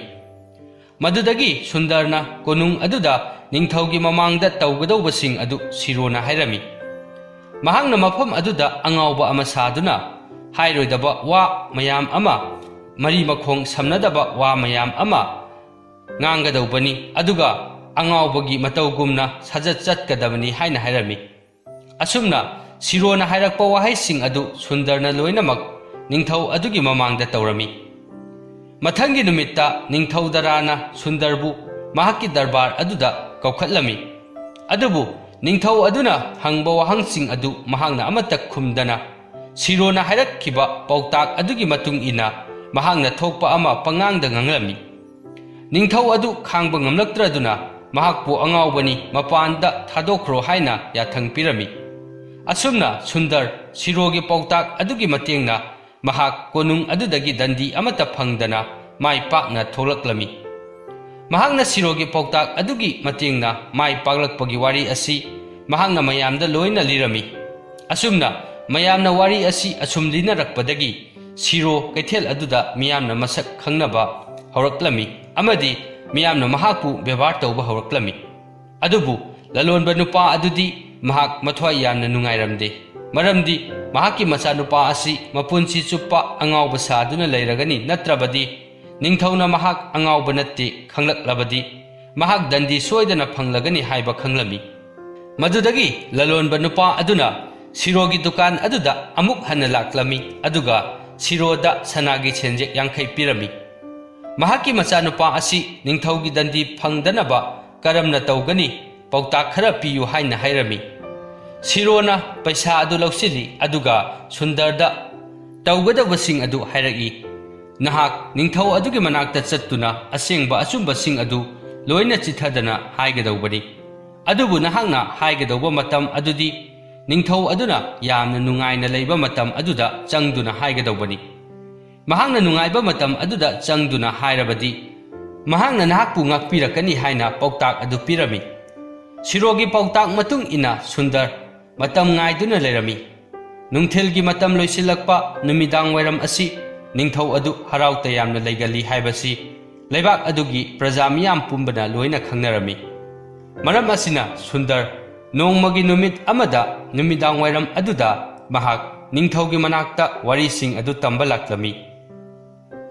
ꯃꯗꯨꯗꯒꯤ ꯁꯨꯟꯗꯔꯅ ꯀꯣꯅꯨꯡ ꯑꯗꯨꯗ ꯅꯤꯡꯊꯧꯒꯤ ꯃꯃꯥꯡꯗ ꯇꯧꯒꯗꯧꯕꯁꯤꯡ ꯑꯗꯨ ꯁꯤꯔꯣꯅ ꯍꯥꯏꯔꯝꯃꯤ꯫ ꯃꯍꯥꯛꯅ ꯃꯐꯝ ꯑꯗꯨꯗ ꯑꯉꯥꯎꯕ ꯑꯃ ꯁꯥꯗꯨꯅ ꯍꯥꯏꯔꯣꯏꯗꯕ ꯋꯥ ꯃꯌꯥꯝ ꯑꯃ, ꯃꯔꯤ ꯃꯈꯣꯡ ꯁꯝꯅꯗꯕ ꯋꯥ ꯃꯌꯥꯝ ꯑꯃ ꯉꯥꯡꯒꯗꯧꯕꯅꯤ, ꯑꯗꯨꯒ ꯑꯉꯥꯎꯕꯒꯤ ꯃꯇꯧꯒꯨꯝꯅ ꯁꯥꯖꯠ ꯆꯠꯀꯗꯕꯅꯤ ꯍꯥꯏꯅ ꯍꯥꯏꯔꯝꯃꯤ꯫ ꯑꯁꯨꯝꯅ ꯁꯤꯔꯣꯅ ꯍꯥꯏꯔꯛꯄ ꯋꯥꯍꯩꯁꯤꯡ ꯑꯗꯨ ꯁꯨꯟꯗꯔꯅ ꯂꯣꯏꯅꯃꯛ ꯅꯤꯡꯊꯧ ꯑꯗꯨꯒꯤ ꯃꯃꯥꯡꯗ ꯇꯧꯔꯝꯃꯤ꯫ ꯃꯊꯪꯒꯤ ꯅꯨꯃꯤꯠꯇ ꯅꯤꯡꯊꯧ ꯗꯔꯥꯅ ꯁꯨꯟꯗꯔꯕꯨ ꯃꯍꯥꯛꯀꯤ ꯗꯔꯕꯥꯔ ꯑꯗꯨꯗ ꯀꯧꯈꯠꯂꯝꯃꯤ꯫ ꯑꯗꯨꯕꯨ ꯅꯤꯡꯊꯧ ꯑꯗꯨꯅ ꯍꯪꯕ ꯋꯥꯍꯪꯁꯤꯡ ꯑꯗꯨ ꯃꯍꯥꯛꯅ ꯑꯃꯠꯇ ꯈꯨꯝꯗꯅ, ꯁꯤꯔꯣꯅ ꯍꯥꯏꯔꯛꯈꯤꯕ ꯄꯥꯎꯇꯥꯛ ꯑꯗꯨꯒꯤ ꯃꯇꯨꯡ ꯏꯟꯅ ꯃꯍꯥꯛꯅ ꯊꯣꯛꯄ ꯑꯃ ꯄꯉꯥꯡꯗ ꯉꯥꯡꯂꯝꯃꯤ꯫ ꯅꯤꯡꯊꯧ ꯑꯗꯨ ꯈꯥꯡꯕ ꯉꯝꯂꯛꯇ꯭ꯔꯗꯨꯅ ꯃꯍꯥꯛꯄꯨ ꯑꯉꯥꯎꯕꯅꯤ, ꯃꯄꯥꯟꯗ ꯊꯥꯗꯣꯛꯈ꯭ꯔꯣ ꯍꯥꯏꯅ ꯌꯥꯊꯪ ꯄꯤꯔꯝꯃꯤ꯫ ꯑꯁꯨꯝꯅ ꯁꯨꯟꯗꯔ ꯁꯤꯔꯣꯒꯤ ꯄꯥꯎꯇꯥꯛ ꯑꯗꯨꯒꯤ ꯃꯇꯦꯡꯅ ꯃꯍꯥꯛ ꯀꯣꯅꯨꯡ ꯑꯗꯨꯗꯒꯤ ꯗꯟꯗꯤ ꯑꯃꯠꯇ ꯐꯪꯗꯅ ꯃꯥꯏ ꯄꯥꯛꯅ ꯊꯣꯛꯂꯛꯂꯝꯃꯤ꯫ ꯃꯍꯥꯛꯅ ꯁꯤꯔꯣꯒꯤ ꯄꯥꯎꯇꯥꯛ ꯑꯗꯨꯒꯤ ꯃꯇꯦꯡꯅ ꯃꯥꯏ ꯄꯥꯛꯂꯛꯄꯒꯤ ꯋꯥꯔꯤ ꯑꯁꯤ ꯃꯍꯥꯛꯅ ꯃꯌꯥꯝꯗ ꯂꯣꯏꯅ ꯂꯤꯔꯝꯃꯤ꯫ ꯑꯁꯨꯝꯅ ꯃꯌꯥꯝꯅ ꯋꯥꯔꯤ ꯑꯁꯤ ꯑꯁꯨꯝ ꯂꯤꯅꯔꯛꯄꯗꯒꯤ ꯁꯤꯔꯣ ꯀꯩꯊꯦꯜ ꯑꯗꯨꯗ ꯃꯤꯌꯥꯝꯅ ꯃꯁꯛ ꯈꯪꯅꯕ ꯍꯧꯔꯛꯂꯝꯃꯤ ꯑꯃꯗꯤ ꯃꯤꯌꯥꯝꯅ ꯃꯍꯥꯛꯄꯨ ꯕꯦꯕꯥꯔ ꯇꯧꯕ ꯍꯧꯔꯛꯂꯝꯃꯤ꯫ ꯑꯗꯨꯕꯨ ꯂꯂꯣꯟꯕ ꯅꯨꯄꯥ ꯑꯗꯨꯗꯤ ꯃꯍꯥꯛ ꯃꯊ꯭ꯋꯥꯏ ꯌꯥꯝꯅ ꯅꯨꯡꯉꯥꯏꯔꯝꯗꯦ, ꯃꯔꯝꯗꯤ ꯃꯍꯥꯛꯀꯤ ꯃꯆꯥꯅꯨꯄꯥ ꯑꯁꯤ ꯃꯄꯨꯟꯁꯤ ꯆꯨꯞꯄ ꯑꯉꯥꯎꯕ ꯁꯥꯗꯨꯅ ꯂꯩꯔꯒꯅꯤ, ꯅꯠꯇ꯭ꯔꯕꯗꯤ ꯅꯤꯡꯊꯧꯅ ꯃꯍꯥꯛ ꯑꯉꯥꯎꯕ ꯅꯠꯇꯦ ꯈꯪꯂꯛꯂꯕꯗꯤ ꯃꯍꯥꯛ ꯗꯟꯗꯤ ꯁꯣꯏꯗꯅ ꯐꯪꯂꯒꯅꯤ ꯍꯥꯏꯕ ꯈꯪꯂꯝꯃꯤ꯫ ꯃꯗꯨꯗꯒꯤ ꯂꯂꯣꯟꯕ ꯅꯨꯄꯥ ꯑꯗꯨꯅ ꯁꯤꯔꯣꯒꯤ ꯗꯨꯀꯥꯟ ꯑꯗꯨꯗ ꯑꯃꯨꯛ ꯍꯟꯅ ꯂꯥꯛꯂꯝꯃꯤ, ꯑꯗꯨꯒ ꯁꯤꯔꯣꯗ ꯁꯅꯥꯒꯤ ꯁꯦꯟꯖꯦꯛ ꯌꯥꯡꯈꯩ ꯄꯤꯔꯝꯃꯤ꯫ ꯃꯍꯥꯛꯀꯤ ꯃꯆꯥꯅꯨꯄꯥ ꯑꯁꯤ ꯅꯤꯡꯊꯧꯒꯤ ꯗꯟꯗꯤ ꯐꯪꯗꯅꯕ ꯀꯔꯝꯅ ꯇꯧꯒꯅꯤ? ꯄꯥꯎꯇꯥꯛ ꯈꯔ ꯄꯤꯌꯨ ꯍꯥꯏꯅ ꯍꯥꯏꯔꯝꯃꯤ꯫ ꯁꯤꯔꯣꯅ ꯄꯩꯁꯥ ꯑꯗꯨ ꯂꯧꯁꯤꯜꯂꯤ, ꯑꯗꯨꯒ ꯁꯨꯟꯗꯔꯗ ꯇꯧꯒꯗꯕꯁꯤꯡ ꯑꯗꯨ ꯍꯥꯏꯔꯛꯏ꯫ ꯅꯍꯥꯛ ꯅꯤꯡꯊꯧ ꯑꯗꯨꯒꯤ ꯃꯅꯥꯛꯇ ꯆꯠꯇꯨꯅ ꯑꯁꯦꯡꯕ ꯑꯆꯨꯝꯕꯁꯤꯡ ꯑꯗꯨ ꯂꯣꯏꯅ ꯆꯤꯊꯗꯅ ꯍꯥꯏꯒꯗꯧꯕꯅꯤ꯫ ꯑꯗꯨꯕꯨ ꯅꯍꯥꯛꯅ ꯍꯥꯏꯒꯗꯧꯕ ꯃꯇꯝ ꯑꯗꯨꯗꯤ ꯅꯤꯡꯊꯧ ꯑꯗꯨꯅ ꯌꯥꯝꯅ ꯅꯨꯡꯉꯥꯏꯅ ꯂꯩꯕ ꯃꯇꯝ ꯑꯗꯨꯗ ꯆꯪꯗꯨꯅ ꯍꯥꯏꯒꯗꯧꯕꯅꯤ꯫ ꯃꯍꯥꯛꯅ ꯅꯨꯡꯉꯥꯏꯕ ꯃꯇꯝ ꯑꯗꯨꯗ ꯆꯪꯗꯨꯅ ꯍꯥꯏꯔꯕꯗꯤ, ꯃꯍꯥꯛꯅ ꯅꯍꯥꯛꯄꯨ ꯉꯥꯛꯄꯤꯔꯛꯀꯅꯤ ꯍꯥꯏꯅ ꯄꯥꯎꯇꯥꯛ ꯑꯗꯨ ꯄꯤꯔꯝꯃꯤ꯫ ꯁꯤꯔꯣꯒꯤ ꯄꯥꯎꯇꯥꯛ ꯃꯇꯨꯡ ꯏꯟꯅ ꯁꯨꯟꯗꯔ ꯃꯇꯝ ꯉꯥꯏꯗꯨꯅ ꯂꯩꯔꯝꯃꯤ꯫ ꯅꯨꯡꯊꯤꯜꯒꯤ ꯃꯇꯝ ꯂꯣꯏꯁꯤꯜꯂꯛꯄ ꯅꯨꯃꯤꯗꯥꯡ ꯋꯥꯏꯔꯝ ꯑꯁꯤ ꯅꯤꯡꯊꯧ ꯑꯗꯨ ꯍꯔꯥꯎ ꯇꯌꯥꯝꯅ ꯂꯩꯒꯜꯂꯤ ꯍꯥꯏꯕꯁꯤ ꯂꯩꯕꯥꯛ ꯑꯗꯨꯒꯤ ꯄ꯭ꯔꯖꯥ ꯃꯤꯌꯥꯝ ꯄꯨꯝꯕꯅ ꯂꯣꯏꯅ ꯈꯪꯅꯔꯝꯃꯤ꯫ ꯃꯔꯝ ꯑꯁꯤꯅ ꯁꯨꯟꯗꯔ ꯅꯣꯡꯃꯒꯤ ꯅꯨꯃꯤꯠ ꯑꯃꯗ ꯅꯨꯃꯤꯗꯥꯡ ꯋꯥꯏꯔꯝ ꯑꯗꯨꯗ ꯃꯍꯥꯛ ꯅꯤꯡꯊꯧꯒꯤ ꯃꯅꯥꯛꯇ ꯋꯥꯔꯤꯁꯤꯡ ꯑꯗꯨ ꯇꯝꯕ ꯂꯥꯛꯂꯝꯃꯤ꯫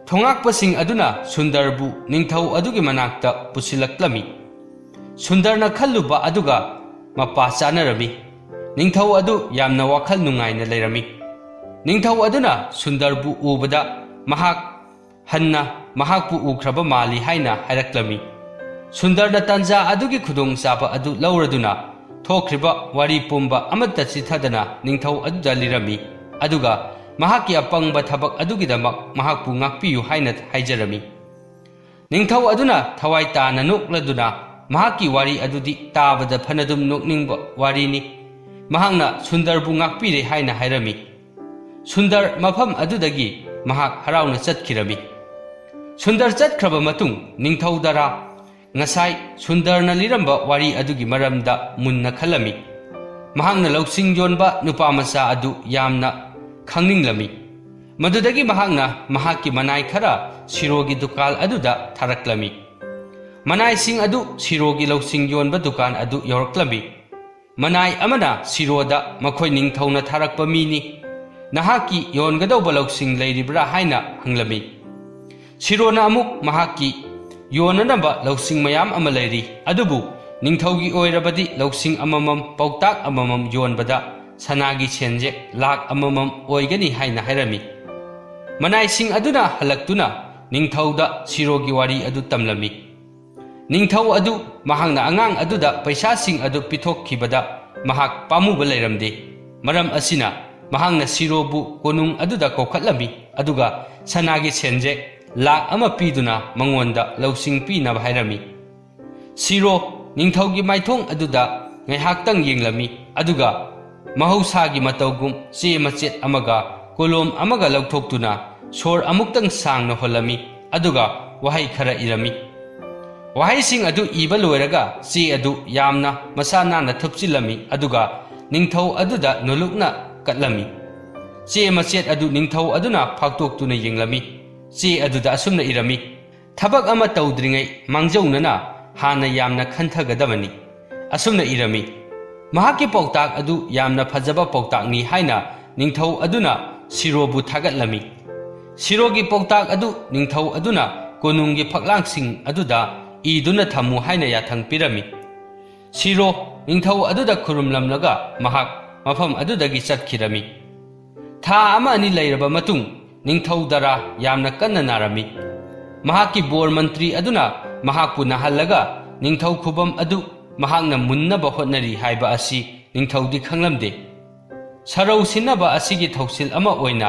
ꯊꯣꯉꯥꯛꯄꯁꯤꯡ ꯑꯗꯨꯅ ꯁꯨꯟꯗꯔꯕꯨ ꯅꯤꯡꯊꯧ ꯑꯗꯨꯒꯤ ꯃꯅꯥꯛꯇ ꯄꯨꯁꯤꯜꯂꯛꯂꯝꯃꯤ꯫ ꯁꯨꯟꯗꯔꯅ ꯈꯜꯂꯨꯕ ꯑꯗꯨꯒ ꯃꯄꯥ ꯆꯥꯅꯔꯝꯃꯤ꯫ ꯅꯤꯡꯊꯧ ꯑꯗꯨ ꯌꯥꯝꯅ ꯋꯥꯈꯜ ꯅꯨꯡꯉꯥꯏꯅ ꯂꯩꯔꯝꯃꯤ꯫ ꯅꯤꯡꯊꯧ ꯑꯗꯨꯅ ꯁꯨꯟꯗꯔꯕꯨ ꯎꯕꯗ ꯃꯍꯥꯛ ꯍꯟꯅ ꯃꯍꯥꯛꯄꯨ ꯎꯈ꯭ꯔꯕ ꯃꯥꯜꯂꯤ ꯍꯥꯏꯅ ꯍꯥꯏꯔꯛꯂꯝꯃꯤ꯫ ꯁꯨꯟꯗꯔꯅ ꯇꯥꯟꯖꯥ ꯑꯗꯨꯒꯤ ꯈꯨꯗꯣꯡꯆꯥꯕ ꯑꯗꯨ ꯂꯧꯔꯗꯨꯅ ꯊꯣꯛꯈ꯭ꯔꯤꯕ ꯋꯥꯔꯤ ꯄꯨꯝꯕ ꯑꯃꯠꯇ ꯆꯤꯊꯗꯅ ꯅꯤꯡꯊꯧ ꯑꯗꯨꯗ ꯂꯤꯔꯝꯃꯤ, ꯑꯗꯨꯒ ꯃꯍꯥꯛꯀꯤ ꯑꯄꯪꯕ ꯊꯕꯛ ꯑꯗꯨꯒꯤꯗꯃꯛ ꯃꯍꯥꯛꯄꯨ ꯉꯥꯛꯄꯤꯌꯨ ꯍꯥꯏꯅ ꯍꯥꯏꯖꯔꯝꯃꯤ꯫ ꯅꯤꯡꯊꯧ ꯑꯗꯨꯅ ꯊꯋꯥꯏ ꯇꯥꯅ ꯅꯣꯛꯂꯗꯨꯅ, ꯃꯍꯥꯛꯀꯤ ꯋꯥꯔꯤ ꯑꯗꯨꯗꯤ ꯇꯥꯕꯗ ꯐꯅꯗꯨꯝ ꯅꯣꯛꯅꯤꯡꯕ ꯋꯥꯔꯤꯅꯤ꯫ ꯃꯍꯥꯛꯅ ꯁꯨꯟꯗꯔꯕꯨ ꯉꯥꯛꯄꯤꯔꯦ ꯍꯥꯏꯅ ꯍꯥꯏꯔꯝꯃꯤ꯫ ꯁꯨꯟꯗꯔ ꯃꯐꯝ ꯑꯗꯨꯗꯒꯤ ꯃꯍꯥꯛ ꯍꯔꯥꯎꯅ ꯆꯠꯈꯤꯔꯝꯃꯤ꯫ ꯁꯨꯟꯗꯔ ꯆꯠꯈ꯭ꯔꯕ ꯃꯇꯨꯡ ꯅꯤꯡꯊꯧ ꯗꯔꯥ ꯉꯁꯥꯏ ꯁꯨꯟꯗꯔꯅ ꯂꯤꯔꯝꯕ ꯋꯥꯔꯤ ꯑꯗꯨꯒꯤ ꯃꯔꯝꯗ ꯃꯨꯟꯅ ꯈꯜꯂꯝꯃꯤ꯫ ꯃꯍꯥꯛꯅ ꯂꯧꯁꯤꯡ ꯌꯣꯟꯕ ꯅꯨꯄꯥ ꯃꯆꯥ ꯑꯗꯨ ꯌꯥꯝꯅ ꯈꯪꯅꯤꯡꯂꯝꯃꯤ꯫ ꯃꯗꯨꯗꯒꯤ ꯃꯍꯥꯛꯅ ꯃꯍꯥꯛꯀꯤ ꯃꯅꯥꯏ ꯈꯔ ꯁꯤꯔꯣꯒꯤ ꯗꯨꯀꯥꯟ ꯑꯗꯨꯗ ꯊꯥꯔꯛꯂꯝꯃꯤ꯫ ꯃꯅꯥꯏꯁꯤꯡ ꯑꯗꯨ ꯁꯤꯔꯣꯒꯤ ꯂꯧꯁꯤꯡ ꯌꯣꯟꯕ ꯗꯨꯀꯥꯟ ꯑꯗꯨ ꯌꯧꯔꯛꯂꯝꯃꯤ꯫ ꯃꯅꯥꯏ ꯑꯃꯅ ꯁꯤꯔꯣꯗ ꯃꯈꯣꯏ ꯅꯤꯡꯊꯧꯅ ꯊꯥꯔꯛꯄ ꯃꯤꯅꯤ, ꯅꯍꯥꯛꯀꯤ ꯌꯣꯟꯒꯗꯧꯕ ꯂꯧꯁꯤꯡ ꯂꯩꯔꯤꯕ꯭ꯔꯥ ꯍꯥꯏꯅ ꯍꯪꯂꯝꯃꯤ꯫ ꯁꯤꯔꯣꯅ ꯑꯃꯨꯛ ꯃꯍꯥꯛꯀꯤ ꯌꯣꯟꯅꯅꯕ ꯂꯧꯁꯤꯡ ꯃꯌꯥꯝ ꯑꯃ ꯂꯩꯔꯤ, ꯑꯗꯨꯕꯨ ꯅꯤꯡꯊꯧꯒꯤ ꯑꯣꯏꯔꯕꯗꯤ ꯂꯧꯁꯤꯡ ꯑꯃꯃꯝ ꯄꯥꯎꯇꯥꯛ ꯑꯃꯃꯝ ꯌꯣꯟꯕꯗ ꯁꯅꯥꯒꯤ ꯁꯦꯟꯖꯦꯛ ꯂꯥꯛ ꯑꯃꯃꯝ ꯑꯣꯏꯒꯅꯤ ꯍꯥꯏꯅ ꯍꯥꯏꯔꯝꯃꯤ꯫ ꯃꯅꯥꯏꯁꯤꯡ ꯑꯗꯨꯅ ꯍꯜꯂꯛꯇꯨꯅ ꯅꯤꯡꯊꯧꯗ ꯁꯤꯔꯣꯒꯤ ꯋꯥꯔꯤ ꯑꯗꯨ ꯇꯝꯂꯝꯃꯤ꯫ ꯅꯤꯡꯊꯧ ꯑꯗꯨ ꯃꯍꯥꯛꯅ ꯑꯉꯥꯡ ꯑꯗꯨꯗ ꯄꯩꯁꯥꯁꯤꯡ ꯑꯗꯨ ꯄꯤꯊꯣꯛꯈꯤꯕꯗ ꯃꯍꯥꯛ ꯄꯥꯝꯃꯨꯕ ꯂꯩꯔꯝꯗꯦ꯫ ꯃꯔꯝ ꯑꯁꯤꯅ ꯃꯍꯥꯛꯅ ꯁꯤꯔꯣꯕꯨ ꯀꯣꯅꯨꯡ ꯑꯗꯨꯗ ꯀꯧꯈꯠꯂꯝꯃꯤ, ꯑꯗꯨꯒ ꯁꯅꯥꯒꯤ ꯁꯦꯟꯖꯦꯛ ꯂꯥꯛ ꯑꯃ ꯄꯤꯗꯨꯅ ꯃꯉꯣꯟꯗ ꯂꯧꯁꯤꯡ ꯄꯤꯅꯕ ꯍꯥꯏꯔꯝꯃꯤ꯫ ꯁꯤꯔꯣ ꯅꯤꯡꯊꯧꯒꯤ ꯃꯥꯏꯊꯣꯡ ꯑꯗꯨꯗ ꯉꯥꯏꯍꯥꯛꯇꯪ ꯌꯦꯡꯂꯝꯃꯤ, ꯑꯗꯨꯒ ꯃꯍꯧꯁꯥꯒꯤ ꯃꯇꯧꯒꯨꯝ ꯆꯦ ꯃꯆꯦꯠ ꯑꯃꯒ ꯀꯣꯂꯣꯝ ꯑꯃꯒ ꯂꯧꯊꯣꯛꯇꯨꯅ ꯁꯣꯔ ꯑꯃꯨꯛꯇꯪ ꯁꯥꯡꯅ ꯍꯣꯜꯂꯝꯃꯤ, ꯑꯗꯨꯒ ꯋꯥꯍꯩ ꯈꯔ ꯏꯔꯝꯃꯤ꯫ ꯋꯥꯍꯩꯁꯤꯡ ꯑꯗꯨ ꯏꯕ ꯂꯣꯏꯔꯒ ꯆꯦ ꯑꯗꯨ ꯌꯥꯝꯅ ꯃꯁꯥ ꯅꯥꯟꯅ ꯊꯨꯞꯆꯤꯜꯂꯝꯃꯤ, ꯑꯗꯨꯒ ꯅꯤꯡꯊꯧ ꯑꯗꯨꯗ ꯅꯣꯂꯨꯛꯅ ꯀꯠꯂꯝꯃꯤ꯫ ꯆꯦ ꯃꯆꯦꯠ ꯑꯗꯨ ꯅꯤꯡꯊꯧ ꯑꯗꯨꯅ ꯐꯥꯛꯇꯣꯛꯇꯨꯅ ꯌꯦꯡꯂꯝꯃꯤ꯫ ꯆꯦ ꯑꯗꯨꯗ ꯑꯁꯨꯝꯅ ꯏꯔꯝꯃꯤ, "ꯊꯕꯛ ꯑꯃ ꯇꯧꯗ꯭ꯔꯤꯉꯩ ꯃꯥꯡꯖꯧꯅꯅ ꯍꯥꯟꯅ ꯌꯥꯝꯅ ꯈꯟꯊꯒꯗꯕꯅꯤ"꯫ ꯑꯁꯨꯝꯅ ꯏꯔꯝꯃꯤ, "ꯃꯍꯥꯛꯀꯤ ꯄꯥꯎꯇꯥꯛ ꯑꯗꯨ ꯌꯥꯝꯅ ꯐꯖꯕ ꯄꯥꯎꯇꯥꯛꯅꯤ" ꯍꯥꯏꯅ ꯅꯤꯡꯊꯧ ꯑꯗꯨꯅ ꯁꯤꯔꯣꯕꯨ ꯊꯥꯒꯠꯂꯝꯃꯤ꯫ ꯁꯤꯔꯣꯒꯤ ꯄꯥꯎꯇꯥꯛ ꯑꯗꯨ ꯅꯤꯡꯊꯧ ꯑꯗꯨꯅ ꯀꯣꯅꯨꯡꯒꯤ ꯐꯛꯂꯥꯡꯁꯤꯡ ꯑꯗꯨꯗ ꯏꯗꯨꯅ ꯊꯝꯃꯨ ꯍꯥꯏꯅ ꯌꯥꯊꯪ ꯄꯤꯔꯝꯃꯤ꯫ ꯁꯤꯔꯣ ꯅꯤꯡꯊꯧ ꯑꯗꯨꯗ ꯈꯨꯔꯨꯝꯂꯝꯂꯒ ꯃꯍꯥꯛ ꯃꯐꯝ ꯑꯗꯨꯗꯒꯤ ꯆꯠꯈꯤꯔꯝꯃꯤ꯫ ꯊꯥ ꯑꯃ ꯑꯅꯤ ꯂꯩꯔꯕ ꯃꯇꯨꯡ ꯅꯤꯡꯊꯧ ꯗꯔꯥ ꯌꯥꯝꯅ ꯀꯟꯅ ꯅꯥꯔꯝꯃꯤ꯫ ꯃꯍꯥꯛꯀꯤ ꯕꯣꯔ ꯃꯟꯇ꯭ꯔꯤ ꯑꯗꯨꯅ ꯃꯍꯥꯛꯄꯨ ꯅꯥꯍꯜꯂꯒ ꯅꯤꯡꯊꯧ ꯈꯨꯕꯝ ꯑꯗꯨ ꯃꯍꯥꯛꯅ ꯃꯨꯟꯅꯕ ꯍꯣꯠꯅꯔꯤ ꯍꯥꯏꯕ ꯑꯁꯤ ꯅꯤꯡꯊꯧꯗꯤ ꯈꯪꯂꯝꯗꯦ꯫ ꯁꯔꯧ ꯁꯤꯟꯅꯕ ꯑꯁꯤꯒꯤ ꯊꯧꯁꯤꯜ ꯑꯃ ꯑꯣꯏꯅ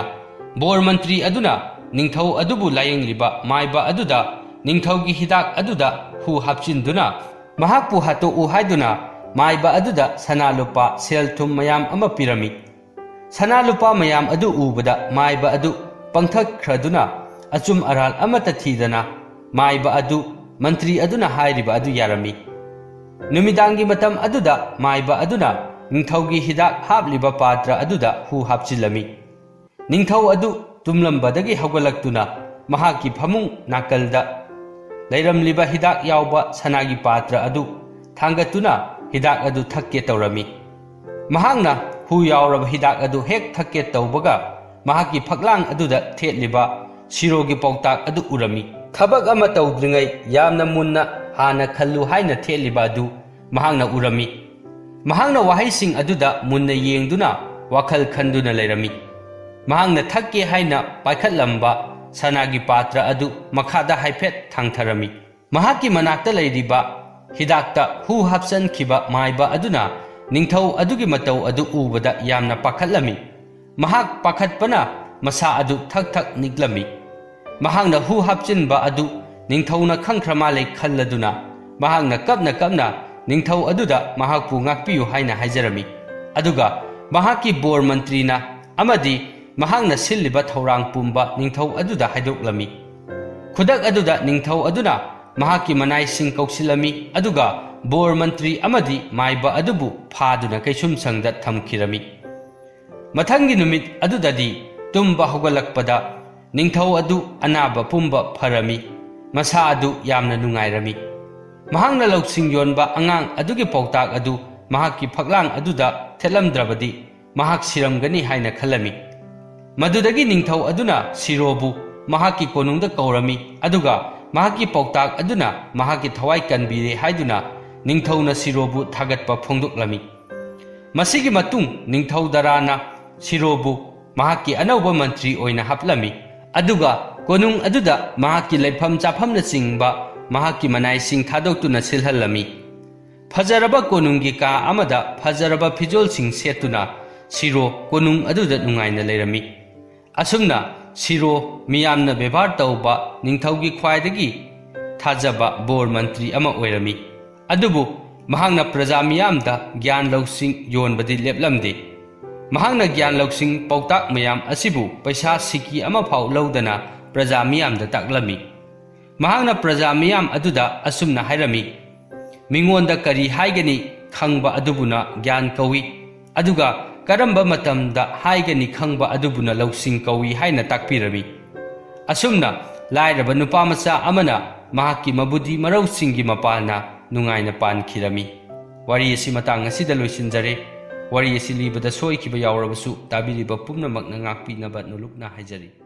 ꯕꯣꯔ ꯃꯟꯇ꯭ꯔꯤ ꯑꯗꯨꯅ ꯅꯤꯡꯊꯧ ꯑꯗꯨꯕꯨ ꯂꯥꯌꯦꯡꯂꯤꯕ ꯃꯥꯏꯕ ꯑꯗꯨꯗ ꯅꯤꯡꯊꯧꯒꯤ ꯍꯤꯗꯥꯛ ꯑꯗꯨꯗ ꯍꯨ ꯍꯥꯞꯆꯤꯟꯗꯨꯅ ꯃꯍꯥꯛꯄꯨ ꯍꯥꯠꯇꯣꯛꯎ ꯍꯥꯏꯗꯨꯅ ꯃꯥꯏꯕ ꯑꯗꯨꯗ ꯁꯅꯥ ꯂꯨꯄꯥ ꯁꯦꯜ ꯊꯨꯝ ꯃꯌꯥꯝ ꯑꯃ ꯄꯤꯔꯝꯃꯤ꯫ ꯁꯅꯥ ꯂꯨꯄꯥ ꯃꯌꯥꯝ ꯑꯗꯨ ꯎꯕꯗ ꯃꯥꯏꯕ ꯑꯗꯨ ꯄꯪꯊꯈ꯭ꯔꯗꯨꯅ ꯑꯆꯨꯝ ꯑꯔꯥꯜ ꯑꯃꯠꯇ ꯊꯤꯗꯅ ꯃꯥꯏꯕ ꯑꯗꯨ ꯃꯟꯇ꯭ꯔꯤ ꯑꯗꯨꯅ ꯍꯥꯏꯔꯤꯕ ꯑꯗꯨ ꯌꯥꯔꯝꯃꯤ꯫ ꯅꯨꯃꯤꯗꯥꯡꯒꯤ ꯃꯇꯝ ꯑꯗꯨꯗ ꯃꯥꯏꯕ ꯑꯗꯨꯅ ꯅꯤꯡꯊꯧꯒꯤ ꯍꯤꯗꯥꯛ ꯍꯥꯞꯂꯤꯕ ꯄꯥꯇ꯭ꯔ ꯑꯗꯨꯗ ꯍꯨ ꯍꯥꯞꯆꯤꯜꯂꯝꯃꯤ꯫ ꯅꯤꯡꯊꯧ ꯑꯗꯨ ꯇꯨꯝꯂꯝꯕꯗꯒꯤ ꯍꯧꯒꯠꯂꯛꯇꯨꯅ ꯃꯍꯥꯛꯀꯤ ꯐꯃꯨꯡ ꯅꯥꯀꯜꯗ ꯂꯩꯔꯝꯂꯤꯕ ꯍꯤꯗꯥꯛ ꯌꯥꯎꯕ ꯁꯅꯥꯒꯤ ꯄꯥꯇ꯭ꯔ ꯑꯗꯨ ꯊꯥꯡꯒꯠꯇꯨꯅ ꯍꯤꯗꯥꯛ ꯑꯗꯨ ꯊꯛꯀꯦ ꯇꯧꯔꯝꯃꯤ꯫ ꯃꯍꯥꯛꯅ ꯍꯨ ꯌꯥꯎꯔꯕ ꯍꯤꯗꯥꯛ ꯑꯗꯨ ꯍꯦꯛ ꯊꯛꯀꯦ ꯇꯧꯕꯒ ꯃꯍꯥꯛꯀꯤ ꯐꯛꯂꯥꯡ ꯑꯗꯨꯗ ꯊꯦꯠꯂꯤꯕ ꯁꯤꯔꯣꯒꯤ ꯄꯥꯎꯇꯥꯛ ꯑꯗꯨ ꯎꯔꯝꯃꯤ꯫ ꯊꯕꯛ ꯑꯃ ꯇꯧꯗ꯭ꯔꯤꯉꯩ ꯌꯥꯝꯅ ꯃꯨꯟꯅ ꯍꯥꯟꯅ ꯈꯜꯂꯨ ꯍꯥꯏꯅ ꯊꯦꯠꯂꯤꯕ ꯑꯗꯨ ꯃꯍꯥꯛꯅ ꯎꯔꯝꯃꯤ꯫ ꯃꯍꯥꯛꯅ ꯋꯥꯍꯩꯁꯤꯡ ꯑꯗꯨꯗ ꯃꯨꯟꯅ ꯌꯦꯡꯗꯨꯅ ꯋꯥꯈꯜ ꯈꯟꯗꯨꯅ ꯂꯩꯔꯝꯃꯤ꯫ ꯃꯍꯥꯛꯅ ꯊꯛꯀꯦ ꯍꯥꯏꯅ ꯄꯥꯏꯈꯠꯂꯝꯕ ꯁꯅꯥꯒꯤ ꯄꯥꯇ꯭ꯔ ꯑꯗꯨ ꯃꯈꯥꯗ ꯍꯥꯏꯐꯦꯠ ꯊꯥꯡꯊꯔꯝꯃꯤ꯫ ꯃꯍꯥꯛꯀꯤ ꯃꯅꯥꯛꯇ ꯂꯩꯔꯤꯕ ꯍꯤꯗꯥꯛꯇ ꯍꯨ ꯍꯥꯞꯆꯟꯈꯤꯕ ꯃꯥꯏꯕ ꯑꯗꯨꯅ ꯅꯤꯡꯊꯧ ꯑꯗꯨꯒꯤ ꯃꯇꯧ ꯑꯗꯨ ꯎꯕꯗ ꯌꯥꯝꯅ ꯄꯥꯈꯠꯂꯝꯃꯤ꯫ ꯃꯍꯥꯛ ꯄꯥꯈꯠꯄꯅ ꯃꯁꯥ ꯑꯗꯨ ꯊꯛ ꯊꯛ ꯅꯤꯛꯂꯝꯃꯤ꯫ ꯃꯍꯥꯛꯅ ꯍꯨ ꯍꯥꯞꯆꯤꯟꯕ ꯑꯗꯨ ꯅꯤꯡꯊꯧꯅ ꯈꯪꯈ꯭ꯔ ꯃꯥꯜꯂꯦ ꯈꯜꯂꯗꯨꯅ ꯃꯍꯥꯛꯅ ꯀꯞꯅ ꯀꯞꯅ ꯅꯤꯡꯊꯧ ꯑꯗꯨꯗ ꯃꯍꯥꯛꯄꯨ ꯉꯥꯛꯄꯤꯌꯨ ꯍꯥꯏꯅ ꯍꯥꯏꯖꯔꯝꯃꯤ꯫ ꯑꯗꯨꯒ ꯃꯍꯥꯛꯀꯤ ꯕꯣꯔ ꯃꯟꯇ꯭ꯔꯤꯅ ꯑꯃꯗꯤ ꯃꯍꯥꯛꯅ ꯁꯤꯜꯂꯤꯕ ꯊꯧꯔꯥꯡ ꯄꯨꯝꯕ ꯅꯤꯡꯊꯧ ꯑꯗꯨꯗ ꯍꯥꯏꯗꯣꯛꯂꯝꯃꯤ꯫ ꯈꯨꯗꯛ ꯑꯗꯨꯗ ꯅꯤꯡꯊꯧ ꯑꯗꯨꯅ ꯃꯍꯥꯛꯀꯤ ꯃꯅꯥꯏꯁꯤꯡ ꯀꯧꯁꯤꯜꯂꯝꯃꯤ, ꯑꯗꯨꯒ ꯕꯣꯔ ꯃꯟꯇ꯭ꯔꯤ ꯑꯃꯗꯤ ꯃꯥꯏꯕ ꯑꯗꯨꯕꯨ ꯐꯥꯗꯨꯅ ꯀꯩꯁꯨꯝꯁꯪꯗ ꯊꯝꯈꯤꯔꯝꯃꯤ꯫ ꯃꯊꯪꯒꯤ ꯅꯨꯃꯤꯠ ꯑꯗꯨꯗꯗꯤ ꯇꯨꯝꯕ ꯍꯧꯒꯠꯂꯛꯄꯗ ꯅꯤꯡꯊꯧ ꯑꯗꯨ ꯑꯅꯥꯕ ꯄꯨꯝꯕ ꯐꯔꯝꯃꯤ꯫ ꯃꯁꯥ ꯑꯗꯨ ꯌꯥꯝꯅ ꯅꯨꯡꯉꯥꯏꯔꯝꯃꯤ꯫ ꯃꯍꯥꯛꯅ ꯂꯧꯁꯤꯡ ꯌꯣꯟꯕ ꯑꯉꯥꯡ ꯑꯗꯨꯒꯤ ꯄꯥꯎꯇꯥꯛ ꯑꯗꯨ ꯃꯍꯥꯛꯀꯤ ꯐꯛꯂꯥꯡ ꯑꯗꯨꯗ ꯊꯦꯠꯂꯝꯗ꯭ꯔꯕꯗꯤ ꯃꯍꯥꯛ ꯁꯤꯔꯝꯒꯅꯤ ꯍꯥꯏꯅ ꯈꯜꯂꯝꯃꯤ꯫ ꯃꯗꯨꯗꯒꯤ ꯅꯤꯡꯊꯧ ꯑꯗꯨꯅ ꯁꯤꯔꯣꯕꯨ ꯃꯍꯥꯛꯀꯤ ꯀꯣꯅꯨꯡꯗ ꯀꯧꯔꯝꯃꯤ, ꯑꯗꯨꯒ ꯃꯍꯥꯛꯀꯤ ꯄꯥꯎꯇꯥꯛ ꯑꯗꯨꯅ ꯃꯍꯥꯛꯀꯤ ꯊꯋꯥꯏ ꯀꯟꯕꯤꯔꯦ ꯍꯥꯏꯗꯨꯅ ꯅꯤꯡꯊꯧꯅ ꯁꯤꯔꯣꯕꯨ ꯊꯥꯒꯠꯄ ꯐꯣꯡꯗꯣꯛꯂꯝꯃꯤ꯫ ꯃꯁꯤꯒꯤ ꯃꯇꯨꯡ ꯅꯤꯡꯊꯧ ꯗꯔꯥꯅ ꯁꯤꯔꯣꯕꯨ ꯃꯍꯥꯛꯀꯤ ꯑꯅꯧꯕ ꯃꯟꯇ꯭ꯔꯤ ꯑꯣꯏꯅ ꯍꯥꯞꯂꯝꯃꯤ, ꯑꯗꯨꯒ ꯀꯣꯅꯨꯡ ꯑꯗꯨꯗ ꯃꯍꯥꯛꯀꯤ ꯂꯩꯐꯝ ꯆꯥꯐꯝꯅꯆꯤꯡꯕ ꯃꯍꯥꯛꯀꯤ ꯃꯅꯥꯏꯁꯤꯡ ꯊꯥꯗꯣꯛꯇꯨꯅ ꯁꯤꯜꯍꯜꯂꯝꯃꯤ꯫ ꯐꯖꯔꯕ ꯀꯣꯅꯨꯡꯒꯤ ꯀꯥ ꯑꯃꯗ ꯐꯖꯔꯕ ꯐꯤꯖꯣꯜꯁꯤꯡ ꯁꯦꯠꯇꯨꯅ ꯁꯤꯔꯣ ꯀꯣꯅꯨꯡ ꯑꯗꯨꯗ ꯅꯨꯡꯉꯥꯏꯅ ꯂꯩꯔꯝꯃꯤ꯫ ꯑꯁꯨꯝꯅ ꯁꯤꯔꯣ ꯃꯤꯌꯥꯝꯅ ꯕꯦꯕꯥꯔ ꯇꯧꯕ ꯅꯤꯡꯊꯧꯒꯤ ꯈ꯭ꯋꯥꯏꯗꯒꯤ ꯊꯥꯖꯕ ꯕꯣꯔ ꯃꯟꯇ꯭ꯔꯤ ꯑꯃ ꯑꯣꯏꯔꯝꯃꯤ꯫ ꯑꯗꯨꯕꯨ ꯃꯍꯥꯛꯅ ꯄ꯭ꯔꯖꯥ ꯃꯤꯌꯥꯝꯗ ꯒ꯭ꯌꯥꯟ ꯂꯧꯁꯤꯡ ꯌꯣꯟꯕꯗꯤ ꯂꯦꯞꯂꯝꯗꯦ꯫ ꯃꯍꯥꯛꯅ ꯒ꯭ꯌꯥꯟ ꯂꯧꯁꯤꯡ ꯄꯥꯎꯇꯥꯛ ꯃꯌꯥꯝ ꯑꯁꯤꯕꯨ ꯄꯩꯁꯥ ꯁꯤꯀꯤ ꯑꯃꯐꯥꯎ ꯂꯧꯗꯅ ꯄ꯭ꯔꯖꯥ ꯃꯤꯌꯥꯝꯗ ꯇꯥꯛꯂꯝꯃꯤ꯫ ꯃꯍꯥꯛꯅ ꯄ꯭ꯔꯖꯥ ꯃꯤꯌꯥꯝ ꯑꯗꯨꯗ ꯑꯁꯨꯝꯅ ꯍꯥꯏꯔꯝꯃꯤ, "ꯃꯤꯉꯣꯟꯗ ꯀꯔꯤ ꯍꯥꯏꯒꯅꯤ ꯈꯪꯕ ꯑꯗꯨꯕꯨꯅ ꯒ꯭ꯌꯥꯟ ꯀꯧꯏ, ꯑꯗꯨꯒ ꯀꯔꯝꯕ ꯃꯇꯝꯗ ꯍꯥꯏꯒꯅꯤ ꯈꯪꯕ ꯑꯗꯨꯕꯨꯅ ꯂꯧꯁꯤꯡ ꯀꯧꯏ" ꯍꯥꯏꯅ ꯇꯥꯛꯄꯤꯔꯝꯃꯤ꯫ ꯑꯁꯨꯝꯅ ꯂꯥꯏꯔꯕ ꯅꯨꯄꯥ ꯃꯆꯥ ꯑꯃꯅ ꯃꯍꯥꯛꯀꯤ ꯃꯕꯨꯗꯤ ꯃꯔꯧꯁꯤꯡꯒꯤ ꯃꯄꯥꯟꯅ ꯅꯨꯡꯉꯥꯏꯅ ꯄꯥꯟꯈꯤꯔꯝꯃꯤ꯫ ꯋꯥꯔꯤ ꯑꯁꯤ ꯃꯇꯥꯡ ꯑꯁꯤꯗ ꯂꯣꯏꯁꯤꯟꯖꯔꯦ꯫ ꯋꯥꯔꯤ ꯑꯁꯤ ꯂꯤꯕꯗ ꯁꯣꯏꯈꯤꯕ ꯌꯥꯎꯔꯕꯁꯨ ꯇꯥꯕꯤꯔꯤꯕ ꯄꯨꯝꯅꯃꯛꯅ ꯉꯥꯛꯄꯤꯅꯕ ꯅꯣꯂꯨꯛꯅ ꯍꯥꯏꯖꯔꯤ꯫